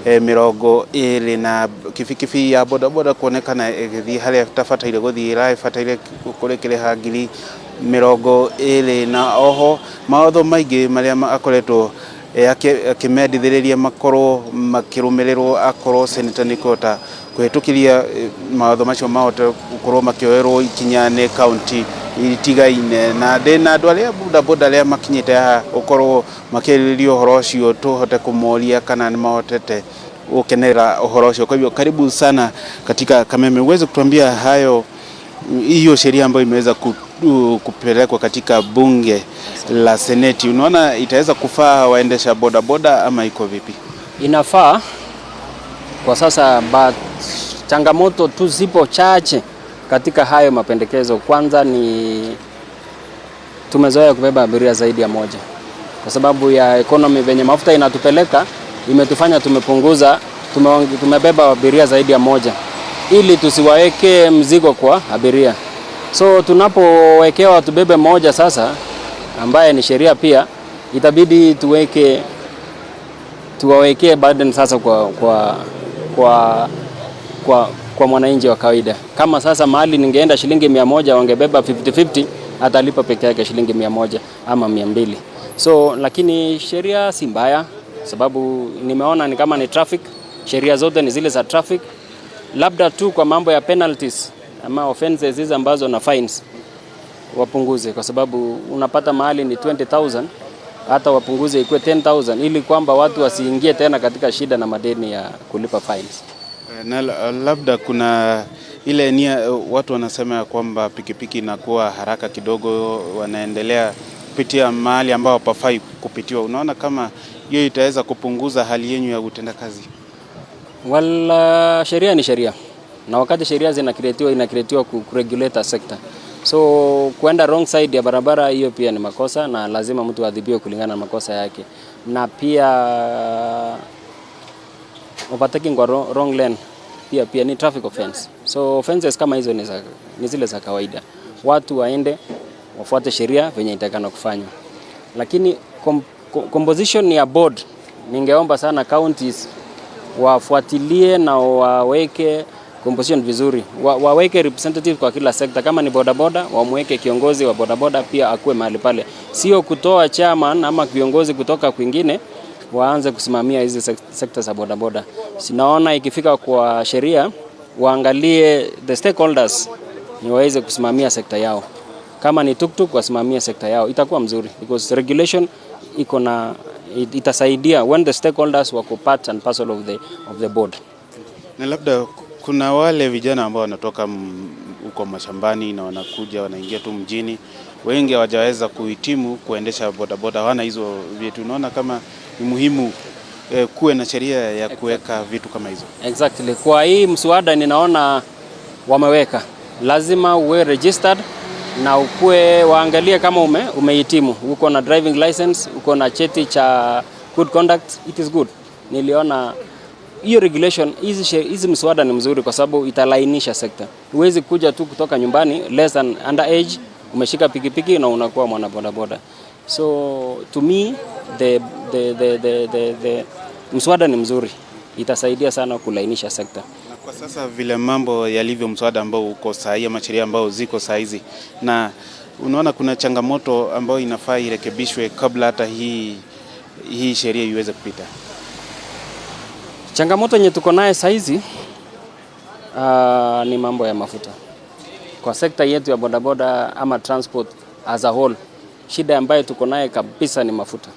20,000 na kibikibi ya bodaboda kuonekana ĩgĩthiĩ harĩa ĩtabataire gũthiĩ ĩrabataire gũkorwo ĩkĩrĩha 20,000 na oho mawatho maingĩ marĩa akoretwo akĩmendithĩrĩria makorwo makĩrũmĩrĩrwo akorwo senator nĩ kũhota kũhĩtũkĩria mawatho macio mahote gũkorwo makĩoerwo ikinya nĩ kaunti itigaine. Na ndĩna andũ arĩa bodaboda arĩa makinyĩte haha gũkorwo makĩarĩrĩria ũhoro ũcio tũhote kũmoria kana nĩ mahotete gũkenerera ũhoro ũcio. Kwa hivyo karibu sana katika Kameme, uweze kutuambia hayo hiyo sheria ambayo imeweza kupelekwa katika bunge la seneti, unaona itaweza kufaa waendesha bodaboda ama iko vipi? Inafaa kwa sasa, but changamoto tu zipo chache. Katika hayo mapendekezo, kwanza ni tumezoea kubeba abiria zaidi ya moja kwa sababu ya economy venye mafuta inatupeleka, imetufanya tumepunguza, tumebeba abiria zaidi ya moja ili tusiwaweke mzigo kwa abiria. So tunapowekewa tubebe moja sasa, ambaye ni sheria pia, itabidi tuwawekee burden sasa kwa mwananchi wa kawaida. Kama sasa mahali ningeenda shilingi 100, wangebeba 50-50, atalipa peke yake shilingi 100 ama 200. So lakini sheria si mbaya, sababu nimeona ni kama ni traffic, sheria zote ni zile za traffic, labda tu kwa mambo ya penalties ama offenses hizi ambazo na fines wapunguze, kwa sababu unapata mahali ni 20,000, hata wapunguze ikuwe 10,000 ili kwamba watu wasiingie tena katika shida na madeni ya kulipa fines. Na labda kuna ile nia, watu wanasema ya kwamba pikipiki inakuwa haraka kidogo, wanaendelea kupitia mahali ambao hapafai kupitiwa. Unaona kama hiyo itaweza kupunguza hali yenu ya utendakazi? Well, sheria ni sheria, na wakati sheria zinacreatiwa, inacreatiwa ku regulate a sector. So kuenda wrong side ya barabara, hiyo pia ni makosa na lazima mtu adhibiwe kulingana na makosa yake, na pia overtaking kwa wrong lane pia ni traffic offense. So offenses kama hizo ni zile za kawaida, watu waende wafuate sheria venye itakana kufanywa, lakini composition ya board, ningeomba sana counties wafuatilie na waweke composition vizuri, waweke representative kwa kila sekta. Kama ni bodaboda, wamweke kiongozi wa bodaboda pia akuwe mahali pale, sio kutoa chairman ama viongozi kutoka kwingine waanze kusimamia hizi sekta za bodaboda. Sinaona ikifika kwa sheria waangalie the stakeholders ni waweze kusimamia sekta yao. Kama ni tuktuk wasimamie sekta yao, itakuwa mzuri because regulation iko na itasaidia when the stakeholders wako part and parcel of the board. Na labda kuna wale vijana ambao wanatoka huko mashambani na wanakuja wanaingia tu mjini, wengi hawajaweza kuhitimu kuendesha bodaboda, hawana hizo vitu. Unaona kama ni muhimu kuwe na sheria ya kuweka vitu kama hizo? Exactly. Kwa hii mswada ninaona wameweka lazima uwe registered na ukue waangalie kama umehitimu, uko na driving license, uko na cheti cha good conduct, it is good. Niliona hiyo regulation, hizi mswada ni mzuri kwa sababu italainisha sekta. Huwezi kuja tu kutoka nyumbani less than under age, umeshika pikipiki na unakuwa mwana bodaboda. So to me the mswada ni mzuri, itasaidia sana kulainisha sekta. Na kwa sasa vile mambo yalivyo, mswada ambao uko sahihi ama sheria ambao ziko saa hizi, na unaona kuna changamoto ambayo inafaa irekebishwe kabla hata hii sheria iweze kupita? Changamoto yenye tuko naye saizi ni mambo ya mafuta kwa sekta yetu ya bodaboda ama transport as a whole. Shida ambayo tuko naye kabisa ni mafuta.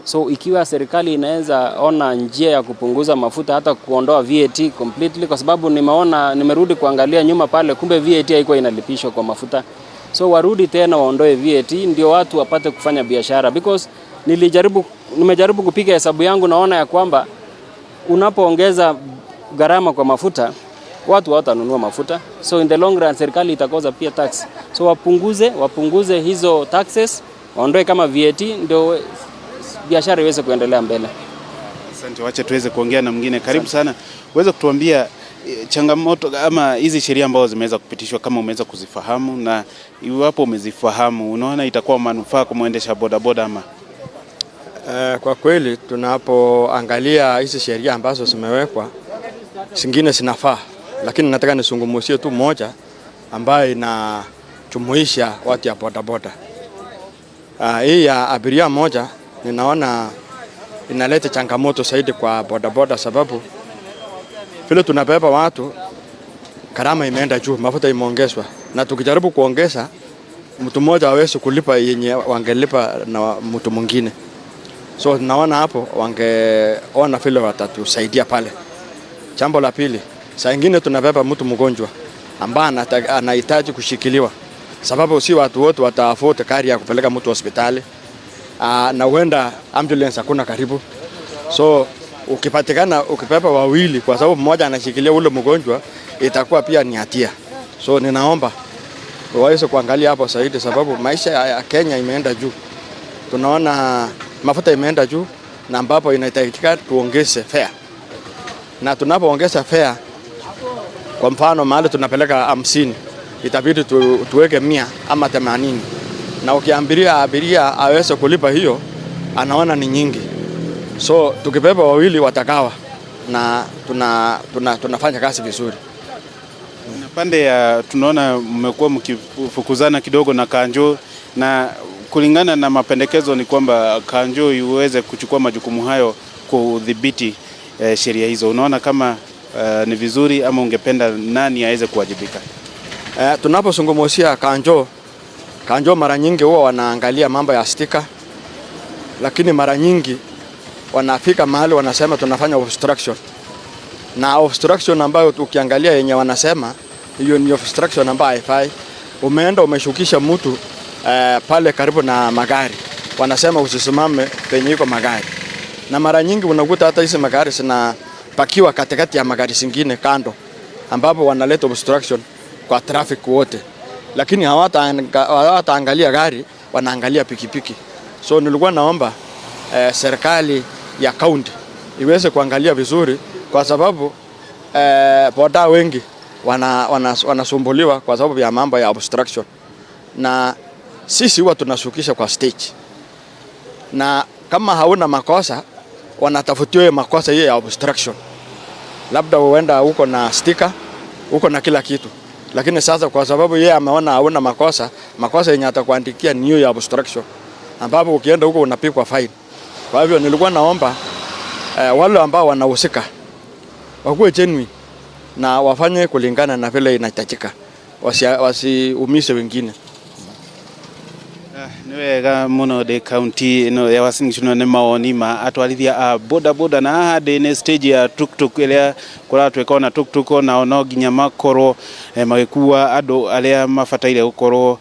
So ikiwa serikali inaweza ona njia ya kupunguza mafuta, hata kuondoa VAT completely, kwa sababu nimeona, nimerudi kuangalia nyuma pale, kumbe VAT haikuwa inalipishwa kwa mafuta. So warudi tena waondoe VAT ndio watu wapate kufanya biashara, because nimejaribu kupiga hesabu yangu, naona ya kwamba unapoongeza gharama kwa mafuta watu hawatanunua mafuta, so in the long run serikali itakosa pia tax. So wapunguze hizo taxes, waondoe kama VAT ndio biashara iweze kuendelea mbele. Asante, wacha tuweze kuongea na mwingine. Karibu sana, uweze kutuambia changamoto ama hizi sheria ambazo zimeweza kupitishwa, kama umeweza kuzifahamu, na iwapo umezifahamu, unaona itakuwa manufaa kwa mwendesha bodaboda ama? Kwa kweli tunapoangalia hizi sheria ambazo zimewekwa, zingine zinafaa, lakini nataka nizungumzie tu moja ambayo inajumuisha watu ya bodaboda. Hii ya abiria moja ninaona inaleta changamoto zaidi kwa bodaboda, sababu vile tunabeba watu, gharama imeenda juu, mafuta imeongezwa, na tukijaribu kuongeza, mtu mmoja hawezi kulipa yenye wangelipa na mtu mwingine. So naona hapo wangeona vile watatusaidia pale. Jambo la pili, saa ingine tunabeba mtu mgonjwa ambaye anahitaji kushikiliwa, sababu si watu wote wataafford gari ya kupeleka mtu hospitali, na huenda ambulance hakuna karibu. So ukipatikana ukibeba wawili, kwa sababu mmoja anashikilia ule mgonjwa, itakuwa pia ni hatia. So ninaomba waweze kuangalia hapo zaidi, sababu maisha ya Kenya imeenda juu, tunaona mafuta imeenda juu, na ambapo inahitajika tuongeze fare, na tunapoongeza fare, kwa mfano mahali tunapeleka 50 itabidi tuweke 100 ama 80, na ukiambiria abiria aweze kulipa hiyo, anaona ni nyingi. So tukibeba wawili watagawa na tunafanya kazi vizuri. Na pande ya tunaona mmekuwa mkifukuzana kidogo na Kanjo, na kulingana na mapendekezo ni kwamba Kanjo iweze kuchukua majukumu hayo kudhibiti sheria hizo. Unaona kama ni vizuri ama ungependa nani aweze kuwajibika? Tunapozungumzia Kanjo mara nyingi huwa wanaangalia mambo ya stika, lakini mara nyingi wanafika mahali wanasema tunafanya obstruction. Na obstruction ambayo ukiangalia yenye wanasema hiyo ni obstruction ambayo haifai. Umeenda umeshukisha mtu pale karibu na magari, wanasema usisimame penye iko magari. Na mara nyingi unakuta hata hizi magari zinapakiwa katikati ya magari zingine kando, ambapo wanaleta obstruction kwa traffic wote. Lakini hawataangalia gari, wanaangalia pikipiki. So nilikuwa naomba serikali ya county iweze kuangalia vizuri, kwa sababu boda wengi wanasumbuliwa kwa sababu ya mambo ya obstruction. Na sisi huwa tunashukisha kwa stage, na kama hauna makosa wanatafutiwa makosa hiyo ya obstruction. Labda huenda uko na sticker, uko na kila kitu, lakini sasa kwa sababu yeye ameona hauna makosa, makosa yenye atakuandikia ni hiyo ya obstruction, ambapo ukienda huko unapigwa fine. Kwa hivyo nilikuwa naomba wale ambao wanahusika wakuwe genuine na wafanye kulingana na vile inahitajika, wasiumize wengine. Nĩ wega mũno ndĩ kaunti ĩno ya Uasin Gishu nĩ mawoni ma atwarithia a boda boda, na haha ndĩ nĩ stage ya tuktuk ĩrĩa kũratuĩka ona tuktuk onao no nginya makorwo magĩkua andũ arĩa mabataire gũkorwo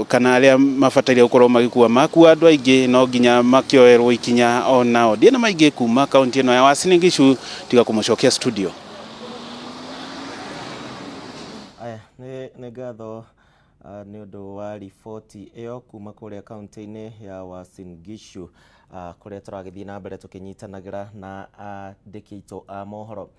kana arĩa mabataire gũkorwo magĩkua makua andũ aingĩ no nginya makĩoerwo ikinya onao. Ndiĩ na maingĩ kuma kaunti ĩno ya Uasin Gishu tiga kũmũcokia studio. Aya, nĩ ngatho nĩ ũndũ wa riboti ĩyo kuma kũrĩa kaunti-inĩ ya Uasin Gishu, kũrĩa tũragĩthiĩ na mbere tũkĩnyitanagĩra na andĩki aitũ a mohoro.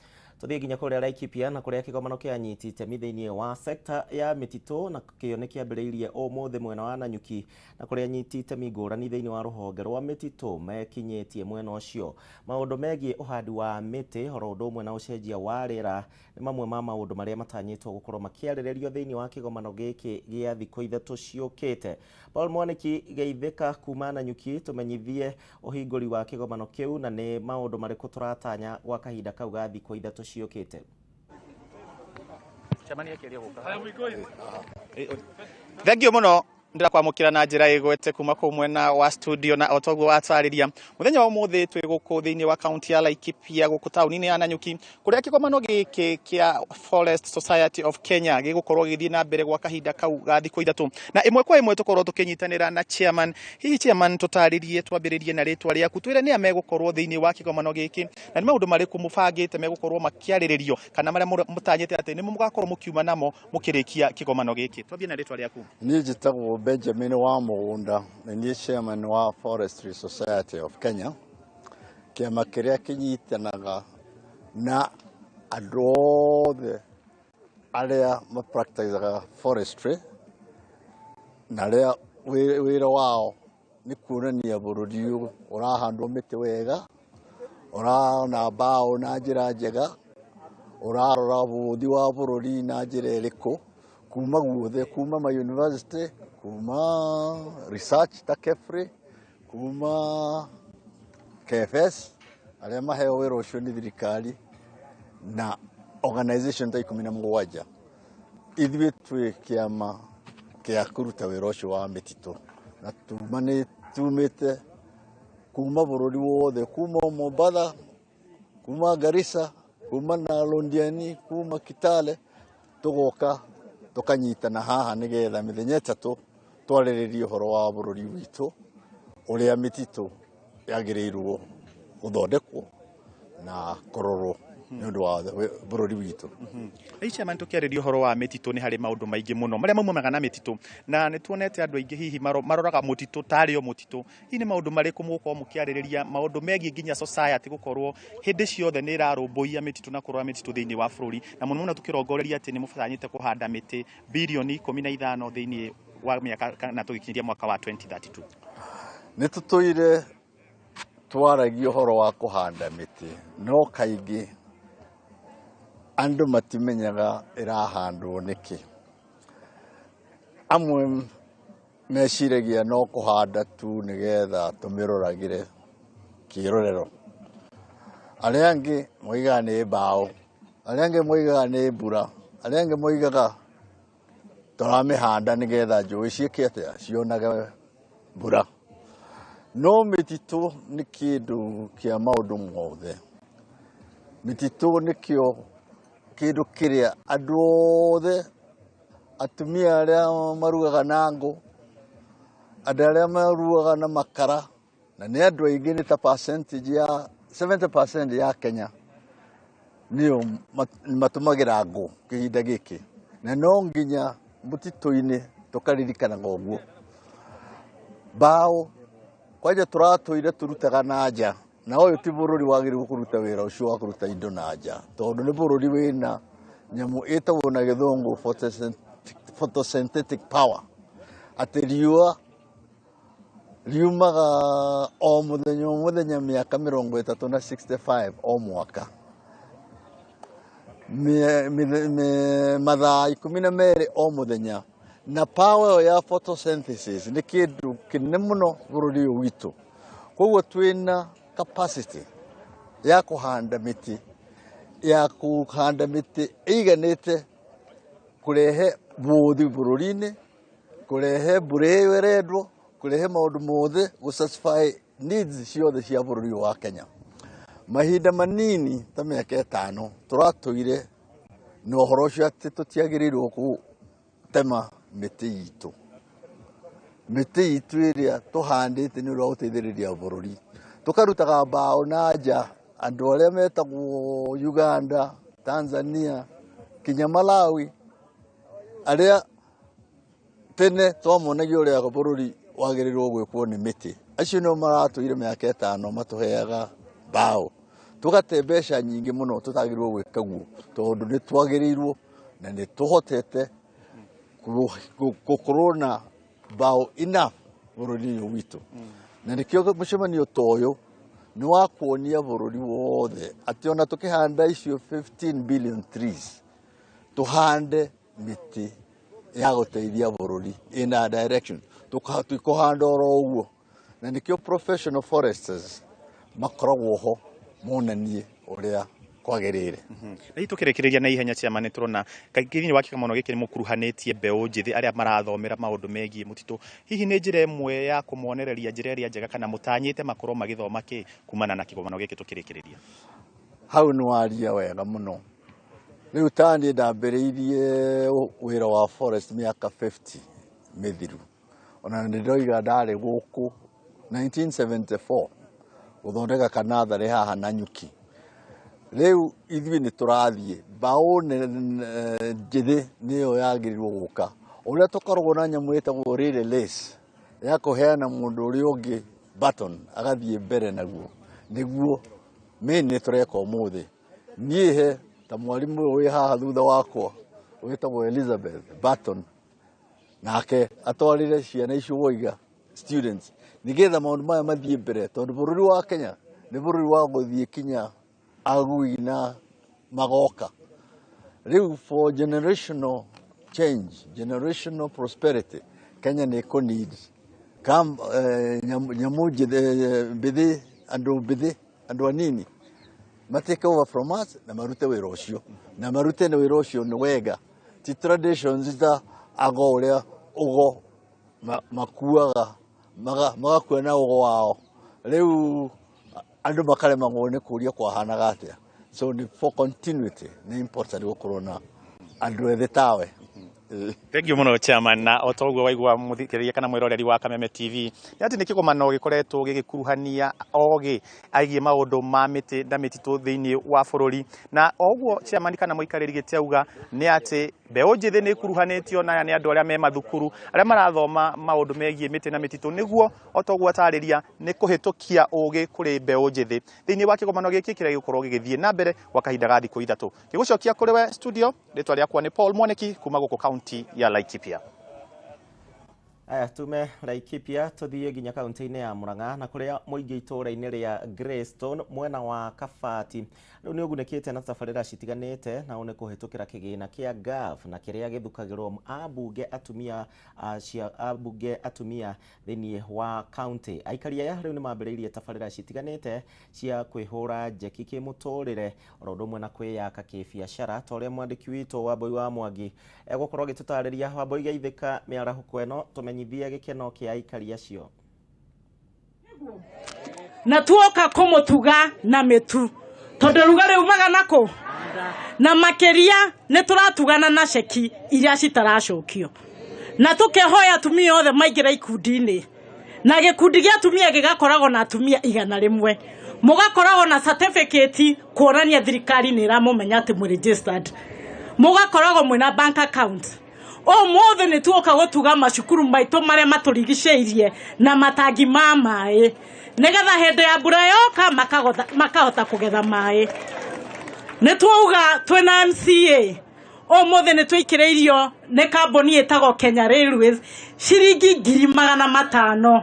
Tũthiĩ nginya kũrĩa Laikipia na kũrĩa kĩgomano kĩa anyiti itemi thĩinĩ wa sekta ya mĩtitũ na kĩo nĩ kĩambĩrĩirie ũmũthĩ mwena wa Nanyuki, na kũrĩa anyiti itemi ngũrani thĩinĩ wa rũhonge rwa mĩtitũ mekinyĩtie mwena ũcio. Maũndũ megiĩ ũhandi wa mĩtĩ oro ũndũ ũmwe na ũcenjia wa rĩera nĩ mamwe ma maũndũ marĩa matanyĩtwo gũkorwo makĩarĩrĩrio thĩinĩ wa kĩgomano gĩkĩ gĩa thikũ 3 ciũkĩte. Paul Mwaniki geithĩka kuma Nanyuki, tũmenyithie ũhingũri wa kĩgomano kĩu na nĩ maũndũ marĩkũ tũratanya gwa kahinda kau ga thikũ 3 ciũkĩte. Thank you muno, ndirakwamukira na njira igwete kuma kuu mwena wa studio, na otoguo watariria muthenya wa umuthi twi guku thiini wa kaunti ya Laikipia guku tauni-ini ya Nanyuki, kuria kigomano giki kia Forest Society of Kenya gigukorwo gigithii na mbere gwa kahinda kau ga thikũ 3, na imwe kwa imwe tukorwo tukinyitanira na chairman. Hihi chairman, tutaririe twambiririe na ritwa riaku, twire ni a megukorwo thiini wa kigomano giki na ni maundu mariku mubangite megukorwo makiariririo kana maria mutanyite ati ni mugakorwo mukiuma namo mukirikia kigomano giki. Twambie na ritwa riaku. Niĩ njĩtagwo Benjamin wa Mũgũnda, nĩ niĩ chairman wa Forestry Society of Kenya, kĩama kĩrĩa kĩnyitanaga na andũ othe arĩa mapracticaga forestry na arĩa wĩra wao nĩ kuonania bũrũri ũyũ ũrahandwo mĩtĩ wega, ũrona mbaũ na njĩra njega, ũrarora bũthi wa bũrũri na njĩra ĩrĩkũ, kuma guothe, kuma ma university, kuma research ta KEFRI, kuma KFS arĩa maheo wĩra ũcio nĩ thirikari, na organization ta 17. Ithuĩ twĩ kĩama kĩa kũruta wĩra ũcio wa mĩtitũ, na tumĩte kuma bũrũri wothe, kuma Mombatha, kuma Garissa, kuma na Londiani, kuma Kitale, tũgoka tũkanyitana haha nĩgetha mĩthenya 3 twarĩrĩrie ũhoro wa bũrũri witũ, ũrĩa mĩtitũ yagĩrĩirwo gũthondekwo na kũrorwo. Nĩ ũndũ wa bũrũri witũ. Rĩu chairman, tũkĩarĩria ũhoro wa mĩtitũ, nĩ harĩ maũndũ maingĩ mũno marĩa maumanaga na mĩtitũ, na nĩ tuonete andũ aingĩ hihi maroraga mũtitũ tarĩ o mũtitũ. Hihi nĩ maũndũ marĩkũ mũgũkorwo mũkĩarĩrĩria, maũndũ megiĩ nginya society gũkorwo hĩndĩ ciothe nĩ ĩrarũmbũiya mĩtitũ na kũrora mĩtitũ thĩinĩ wa bũrũri, na mũno mũno tũkĩrongoreria atĩ nĩ mũbatanyĩte kũhanda mĩtĩ birioni 15 thĩinĩ wa mĩaka kana tũgĩkinyĩria mwaka wa 2032? Nĩ tũtũire twaragia ũhoro wa kũhanda mĩtĩ, no kaingĩ andũ matimenyaga ĩrahandwo nĩkĩ. Amwe meciragia no kũhanda tu nĩgetha tũmĩroragĩre kĩrorero, arĩa angĩ moigaga nĩ mbaũ, arĩa angĩ moigaga nĩ mbura, arĩa angĩ moigaga tũramĩhanda nĩgetha njũĩ ciĩke atĩa, cionage mbura. No mĩtitũ nĩ kĩndũ kĩa maũndũ mothe. Mĩtitũ nĩkĩo kĩndũ kĩrĩa andũ othe, atumia arĩa marugaga na ngũ, andũ arĩa marugaga na makara, na nĩ andũ aingĩ, nĩ ta percentage ya 70% ya Kenya nĩo matũmagĩra ngũ kĩhinda gĩkĩ, na no nginya mũtitũ-inĩ tũkaririkanaga ũguo. Mbaũ kwanja tũratũire tũrutaga na nja, na ũyũ ti bũrũri wagĩrĩirwo kũruta wĩra ũcio wa kũruta indo na nja, tondũ nĩ bũrũri wĩna nyamũ ĩtagwo na gĩthũngũ photosynthetic power, atĩ riũa riumaga o mũthenya o mũthenya mĩaka 30 na 65 o mwaka, mathaa 12 o mũthenya, na power ĩyo ya photosynthesis nĩ kĩndũ kĩnene mũno bũrũri ũyũ witũ. Koguo twĩna capacity ya kũhanda mĩtĩ, ya kũhanda mĩtĩ ĩiganĩte kũrehe bũthi bũrũri-inĩ, kũrehe mbura ĩyo ĩrendwo, kũrehe maũndũ mothe, gũ satisfy needs ciothe cia bũrũri ũyũ wa Kenya. Mahinda manini ta mĩaka 5 tũratũire na ũhoro ũcio atĩ tũtiagĩrĩirwo gũtema mĩtĩ itũ, mĩtĩ itũ ĩrĩa tũhandĩte nĩ ũndũ wa gũteithĩrĩria bũrũri. Tũkarutaga mbaũ na nja, andũ arĩa metagwo Uganda, Tanzania, kinya Malawi, arĩa tene twamonagia ũrĩa bũrũri wagĩrĩirwo gwĩkwo nĩ mĩtĩ, acio nĩo maratũire mĩaka 5 matũheaga mbaũ. Tũgate mbeca nyingĩ mũno tũtagĩrĩirwo gwĩka guo, tondũ nĩ twagĩrĩirwo na nĩ tũhotete gũkorwo na mbaũ enough bũrũri-inĩ ũyũ witũ. Na nĩkĩo mũcemanio ta ũyũ nĩ wa kuonia bũrũri wothe atĩ ona tũkĩhanda icio 15 billion trees, tũhande mĩtĩ ya gũteithia bũrũri in a direction, tũkũhanda oro ũguo. Na nĩkĩo professional foresters makoragwo ho monanie ũrĩa kwagĩrĩire. Na hihi tũkĩrĩkĩrĩria na ihenya, chairman, nĩ tũrona kaingĩ thĩinĩ wa kĩgomano gĩkĩ nĩ mũkuruhanĩtie mbeũ njĩthĩ arĩa marathomera maũndũ megiĩ mũtitũ. Hihi nĩ njĩra ĩmwe ya kũmonereria njĩra ĩrĩa njega, kana mũtanyĩte makorwo magĩthoma kĩ kumana na kĩgomano gĩkĩ tũkĩrĩkĩrĩria? Hau nĩ waria wega mũno. Rĩu ta niĩ ndambĩrĩirie wĩra wa forest mĩaka 50 mĩthiru, ona nĩ ndoiga ndarĩ gũkũ 1974 gũthondeka kanatharĩ haha Nanyuki. Rĩu ithuĩ nĩ tũrathiĩ mbaũ njĩthĩ nĩyo yagĩrĩirwo gũka, ũrĩa tũkoragwo na nyamũ ĩtagwo relay race ya kũheana mũndũ ũrĩa ũngĩ baton agathiĩ mbere naguo, nĩguo main nĩ tũreka ũmũthĩ. Niĩ he ta mwarimũ ũyũ wĩ haha thutha wakwa wĩtagwo Elizabeth Barton, nake atwarĩre ciana icio woiga students, nĩgetha maũndũ maya mathiĩ mbere, tondũ bũrũri wa Kenya nĩ bũrũri wa gũthiĩ kinya agui na magoka. Rĩu for generational change, generational prosperity, Kenya nĩ ĩkũ need nyamũ njĩthĩ, mbĩthĩ, andũ mbĩthĩ, andũ anini ma take over from us na marute wĩra ũcio, na marute wĩra ũcio nĩ wega, ti traditions ta ago ũrĩa ũgo makuaga magakua na ũgo wao, rĩu andũ makaremagwo nĩ kũria kwahanaga atĩa. So ni for continuity nĩ important gũkorwo na andũ ethĩ tawe. Thank you muno chairman, na o toguo waigua muthikiriria kana mwiroreri wa Kameme TV nĩ atĩ nĩ kĩgomano gĩkoretwo gĩgĩkuruhania ogĩ aigie maũndũ ma mĩtĩ na mĩtitũ thĩinĩ wa bũrũri, na o ũguo chairman kana mũikarĩri gĩtĩ auga nĩ atĩ mbeũ njĩthĩ nĩ ĩkuruhanĩtio na aya nĩ andũ arĩa me mathukuru arĩa marathoma maũndũ megiĩ mĩtĩ na mĩtitũ, nĩguo o toguo atarĩria nĩ kũhĩtũkia ũgĩ kũrĩ mbeũ njĩthĩ thĩinĩ wa kĩgomano gĩkĩ kĩrĩa gĩgũkorwo gĩgĩthiĩ na mbere gwa kahinda ga thikũ 3. Ngĩgũcokia kũrĩ we studio, rĩtwa rĩakwa nĩ Paul Mwaniki kuma gũkũ kaunti ya Laikipia. Aya, tume Laikipia tuthiĩ nginya kaunti-inĩ ya Murang'a na kũrĩa mũingĩ itũũra-inĩ rĩa Greystone mwena wa Kabati rĩu nĩ ũgunĩkĩte na tabarĩra citiganĩte, na nĩ kũhĩtũkĩra kĩgĩna kĩa GAF na kĩrĩa gĩthukagĩrwo ambunge atumia cia ambunge atumia thĩinĩ wa kaunti. Aikari aya rĩu nĩ mambĩrĩirie tabarĩra citiganĩte cia kwĩhũra njeki kĩmũtũrĩre oro ũndũ ũmwe na kwĩyaka kĩbiacara, ta ũrĩa mwandĩki witũ Wambui wa Mwangi egũkorwo agĩtũtarĩria. Wambui, geithĩka mĩarahũko ĩno, tũmenyithie gĩkeno kĩa aikari acio. Na tuoka kũmũtuga na mĩtu tondũ rugarĩ umaga nakũ, na makĩria nĩ tũratugana na ceki iria citaracokio, na tũkehoya atumia othe maingĩre ikundi-inĩ, na gĩkundi gĩa atumia gĩgakoragwo na atumia 100, mũgakoragwo na certificate kuonania thirikari nĩ ĩramũmenya atĩ mwĩ registered, mũgakoragwo mwĩna bank account. Ũmũthĩ nĩ tuoka gũtuga macukuru maitũ marĩa matũrigicĩirie na matangi ma maĩ, nĩgetha hĩndĩ ya mbura yoka makahota kũgetha maĩ. Nĩ twauga twĩna MCA ũmũthĩ nĩ tũikĩrĩirio nĩ kambuni ĩtagwo Kenya Railways ciringi 500,000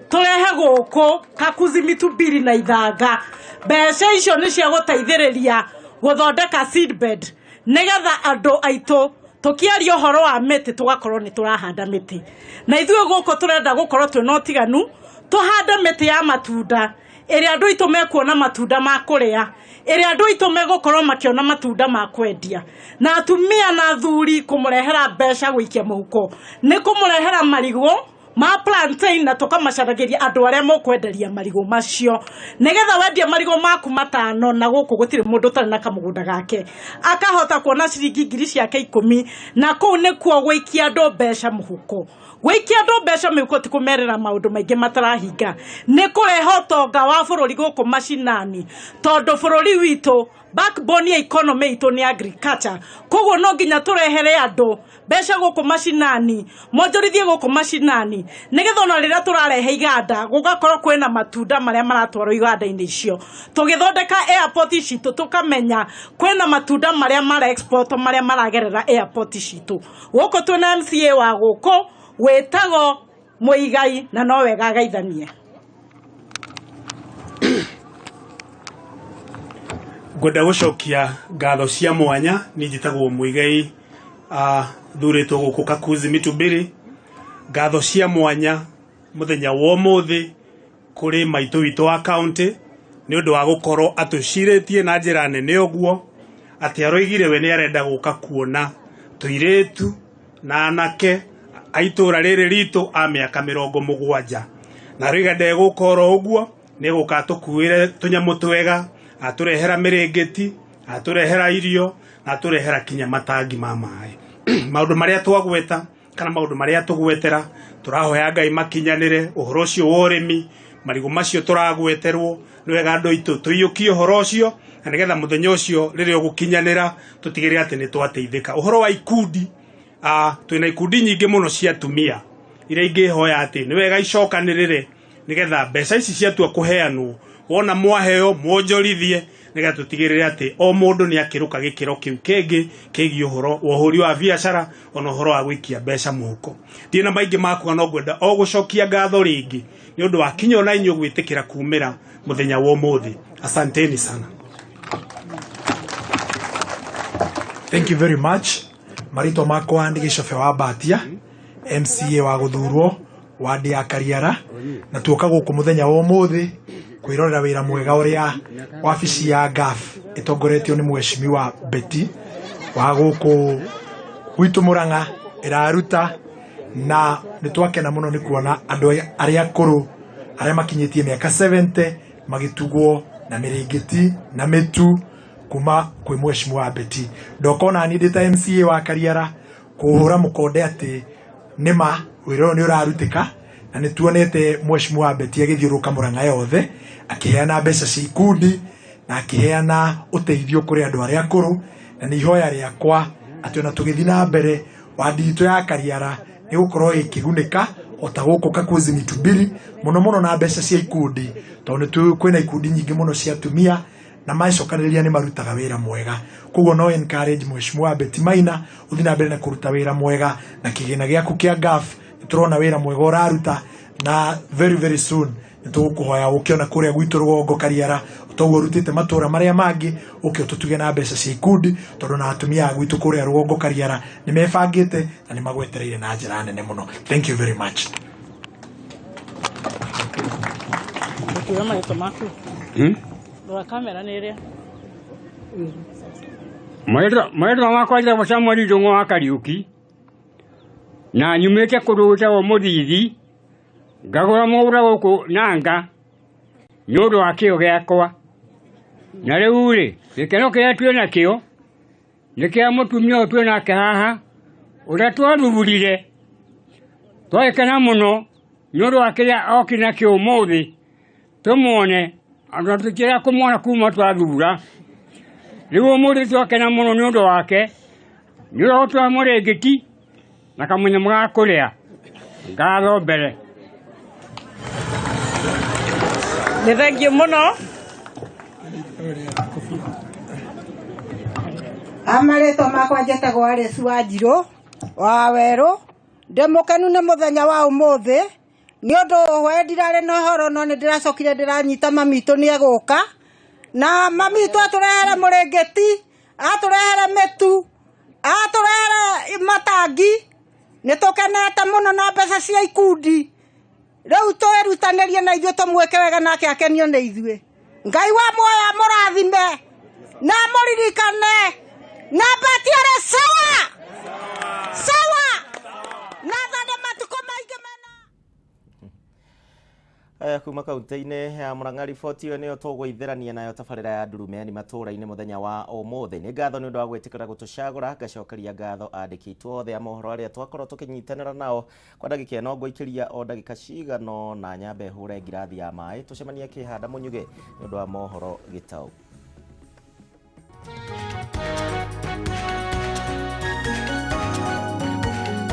tũrehe gũkũ Kakuzi Mitumbiri na Ithanga. Mbeca icio nĩ cia gũteithĩrĩria gũthondeka seedbed nĩgetha andũ aitũ tũkĩaria ũhoro wa mĩtĩ tũgakorwo nĩ tũrahanda mĩtĩ. Na ithuĩ gũkũ tũrenda gũkorwo twĩna ũtiganu, tũhande mĩtĩ ya matunda ĩrĩa andũ aitũ mekuona matunda ma kũrĩa, ĩrĩa andũ aitũ megũkorwo makĩona matunda ma kwendia, na atumia na athuri kũmũrehera mbeca gũikia mũhuko nĩ kũmũrehera marigũ ma plantain, na tũkamacaragĩria andũ arĩa mũkwenderia marigũ macio, nĩgetha wendia marigũ maku 5 na gũkũ gũtirĩ mũndũ ũtarĩ na kamũgũnda gake akahota kuona ciringi 10,000 ciake 10, na kũu nĩkuo gũikia andũ mbeca mũhuko. Gũikia andũ mbeca mĩhuko ti kũmerĩra maũndũ maingĩ matarahinga, nĩ kũrehe ũtonga wa bũrũri gũkũ macinani, tondũ bũrũri witũ backbone ya economy itũ nĩ agriculture. Koguo no nginya tũrehere andũ mbeca gũkũ macinani, monjorithie gũkũ macinani, nĩgetha ona rĩrĩa tũrarehe iganda gũgakorwo kwĩna matunda marĩa maratwarwo iganda-inĩ icio. Tũgĩthondeka airport citũ tũkamenya kwĩna matunda marĩa mara export marĩa maragerera airport citũ. Gũkũ twĩna MCA wa gũkũ wĩtagwo Mũigai, na no wega agaithanie. Ngwenda gũcokia ngatho cia mwanya. Niĩ njĩtagwo Mũigai, thurĩtwo gũkũ Kakuzi Mitumbiri. Ngatho cia mwanya mũthenya wa ũmũthĩ kũrĩ maitũ witũ wa county nĩ ũndũ wa gũkorwo atũcirĩtie na njĩra nene ũguo atĩ aroigire we nĩ arenda gũka kuona tũirĩtu na anake a itũũra rĩrĩ ritũ a mĩaka 70, na aroiga ndegũka oro ũguo, nĩ gũka atũkuĩre tũnyamũ twega, atũrehera mĩrĩngĩti, atũrehera irio, na atũrehera kinya matangi ma maĩ. Maũndũ marĩa twagweta kana maũndũ marĩa tũgwetera tũrahoya Ngai makinyanĩre. Ũhoro ũcio wa ũrĩmi, marigũ macio tũragweterwo, nĩ wega andũ aitũ tũiyũkie ũhoro ũcio, na nĩgetha mũthenya ũcio rĩrĩa ũgũkinyanĩra tũtigĩrĩre atĩ nĩ twateithĩka. Ũhoro wa ikundi, twĩna ikundi nyingĩ mũno cia atumia iria ingĩhoya atĩ nĩ wega icokanĩrĩre nĩgetha mbeca ici ciatua kũheanwo, wona mwaheo mwonjorithie, nĩgetha tũtigĩrĩre atĩ o mũndũ nĩ akĩrũka gĩkĩro kĩu kĩngĩ kĩgiĩ ũhoro wa ũhũri wa biacara ona ũhoro wa gũikia mbeca mũhuko. Ndirĩ na maingĩ ma kuga, no ngwenda o gũcokia ngatho rĩngĩ nĩ ũndũ wa kinya ona inyuĩ gwĩtĩkĩra kumĩra mũthenya wa ũmũthĩ. Asanteni sana. Thank you very much. Marĩtwa makwa nĩ Gĩcobe wa Mbatia, MCA wa gũthurwo wadi ya Kariara, na tuoka gũkũ mũthenya wa ũmũthĩ kwĩrorera wĩra mwega ũrĩa wabici ya GAF ĩtongoretio nĩ mheshimiwa Betty wa gũkũ gwitũ Murang'a ĩraruta, na nĩ twakena mũno nĩ kuona andũ arĩa akũrũ arĩa makinyĩtie mĩaka 70 magĩtugwo na mĩrĩngĩti na mĩtu kuma kwĩ mheshimiwa Betty. Ndoka ona niĩ ndĩ ta MCA wa Kariara Kũhũra mũkonde atĩ nĩma wĩra ũyũ nĩ ũrarutĩka, na nĩ tuonete mheshimiwa Betty agĩthiũrũrũka Murang'a yothe akĩheana mbeca cia ikundi na akĩheana ũteithio kũrĩ andũ arĩa akũrũ. Na nĩ ihoya rĩakwa atĩ ona tũgĩthiĩ na mbere, wandi itũ ya Kariara nĩ gũkorwo ĩkĩgunĩka o ta gũkũ Kakuzi Mitubiri, mũno mũno na mbeca cia ikundi, tondũ nĩ kwĩna ikundi nyingĩ mũno cia atumia na macokanĩrĩria nĩ marutaga wĩra mwega. Koguo no encourage mheshimiwa Betty Maina ũthiĩ na mbere na kũruta wĩra mwega na kĩgĩna gĩaku kĩa GAF. Nĩ tũrona wĩra mwega ũraruta, na very very soon nĩ tũgũkũhoya ũke ona kũrĩa gwitũ rũgongo Kariara, toguo ũrutĩte matũra marĩa mangĩ, ũke ũtũtuge na mbeca cia ikundi, tondũ na atumia a gwitũ kũrĩa rũgongo Kariara nĩ mebangĩte na nĩ magwetereire na njĩra nene mũno. Thank you very much. Ũkiuga marĩtwa maku. Rora kamera nĩ ĩrĩa. Marĩtwa makwa njĩtagwo Samuel Ndũng'ũ wa Kariũki, na nyumĩte kũndũ gwĩtagwo Mũthithi, ngagũra mũgũnda gũkũ Nanga nĩ ũndũ wa kĩo gĩakwa. Na rĩu rĩ, gĩkeno kĩrĩa twĩ nakĩo nĩ kĩa mũtumia ũyũ twĩ nake haha, ũrĩa twathurire, twagĩkena mũno nĩ ũndũ wa kĩrĩa okire nakĩo ũmũthĩ tũmuone, andũ tũkĩrĩa kũmuona kuma twathura. Rĩu ũmũthĩ twakena mũno nĩ ũndũ wake, nĩ ũrĩa gũtũhe mũrĩngĩti na kamũnyamũ ga kũrĩa. Ngatho mbere. Nĩ thengiũ mũno. Amarĩtwa makwa njĩtagwo Alice Wanjirũ wa Werũ. Ndĩ mũkenu nĩ mũthenya wa ũmũthĩ nĩ ũndũ we ndirarĩ na ũhoro, no nĩ ndĩracokire ndĩranyita mami witũ nĩ egũka, na mami witũ atũrehere mũrĩngĩti, atũrehere mĩtu, atũrehere matangi. Nĩ tũkenete mũno na mbeca cia ikundi. Rĩu twĩrutanĩrie na ithuĩ tũmwĩke wega nake akenio nĩ ithuĩ. Ngai wa muoyo amũrathime na amũririkane, na Betty arĩ sawa sawa, na thande matukũ maingĩ mena. Kuma kaunti-inĩ ya Murang'a, riboti ĩyo nĩyo tũgũithĩrania nayo tabarĩra ya Ndurumeni matũũra-inĩ mũthenya wa ũmũthĩ. Nĩ ngatho nĩ ũndũ wa gwĩtĩkĩra gũtũcagũra. Ngacokeria ngatho andĩki aitũ othe a mohoro arĩa twakorwo tũkĩnyitanĩra nao kwa ndagĩka ĩno. Ngũikĩria o ndagĩka cigano na nyambe hũre ngirathi ya maĩ, tũcemanie kĩhanda mũnyuge nĩ ũndũ wa mohoro gĩtaũ.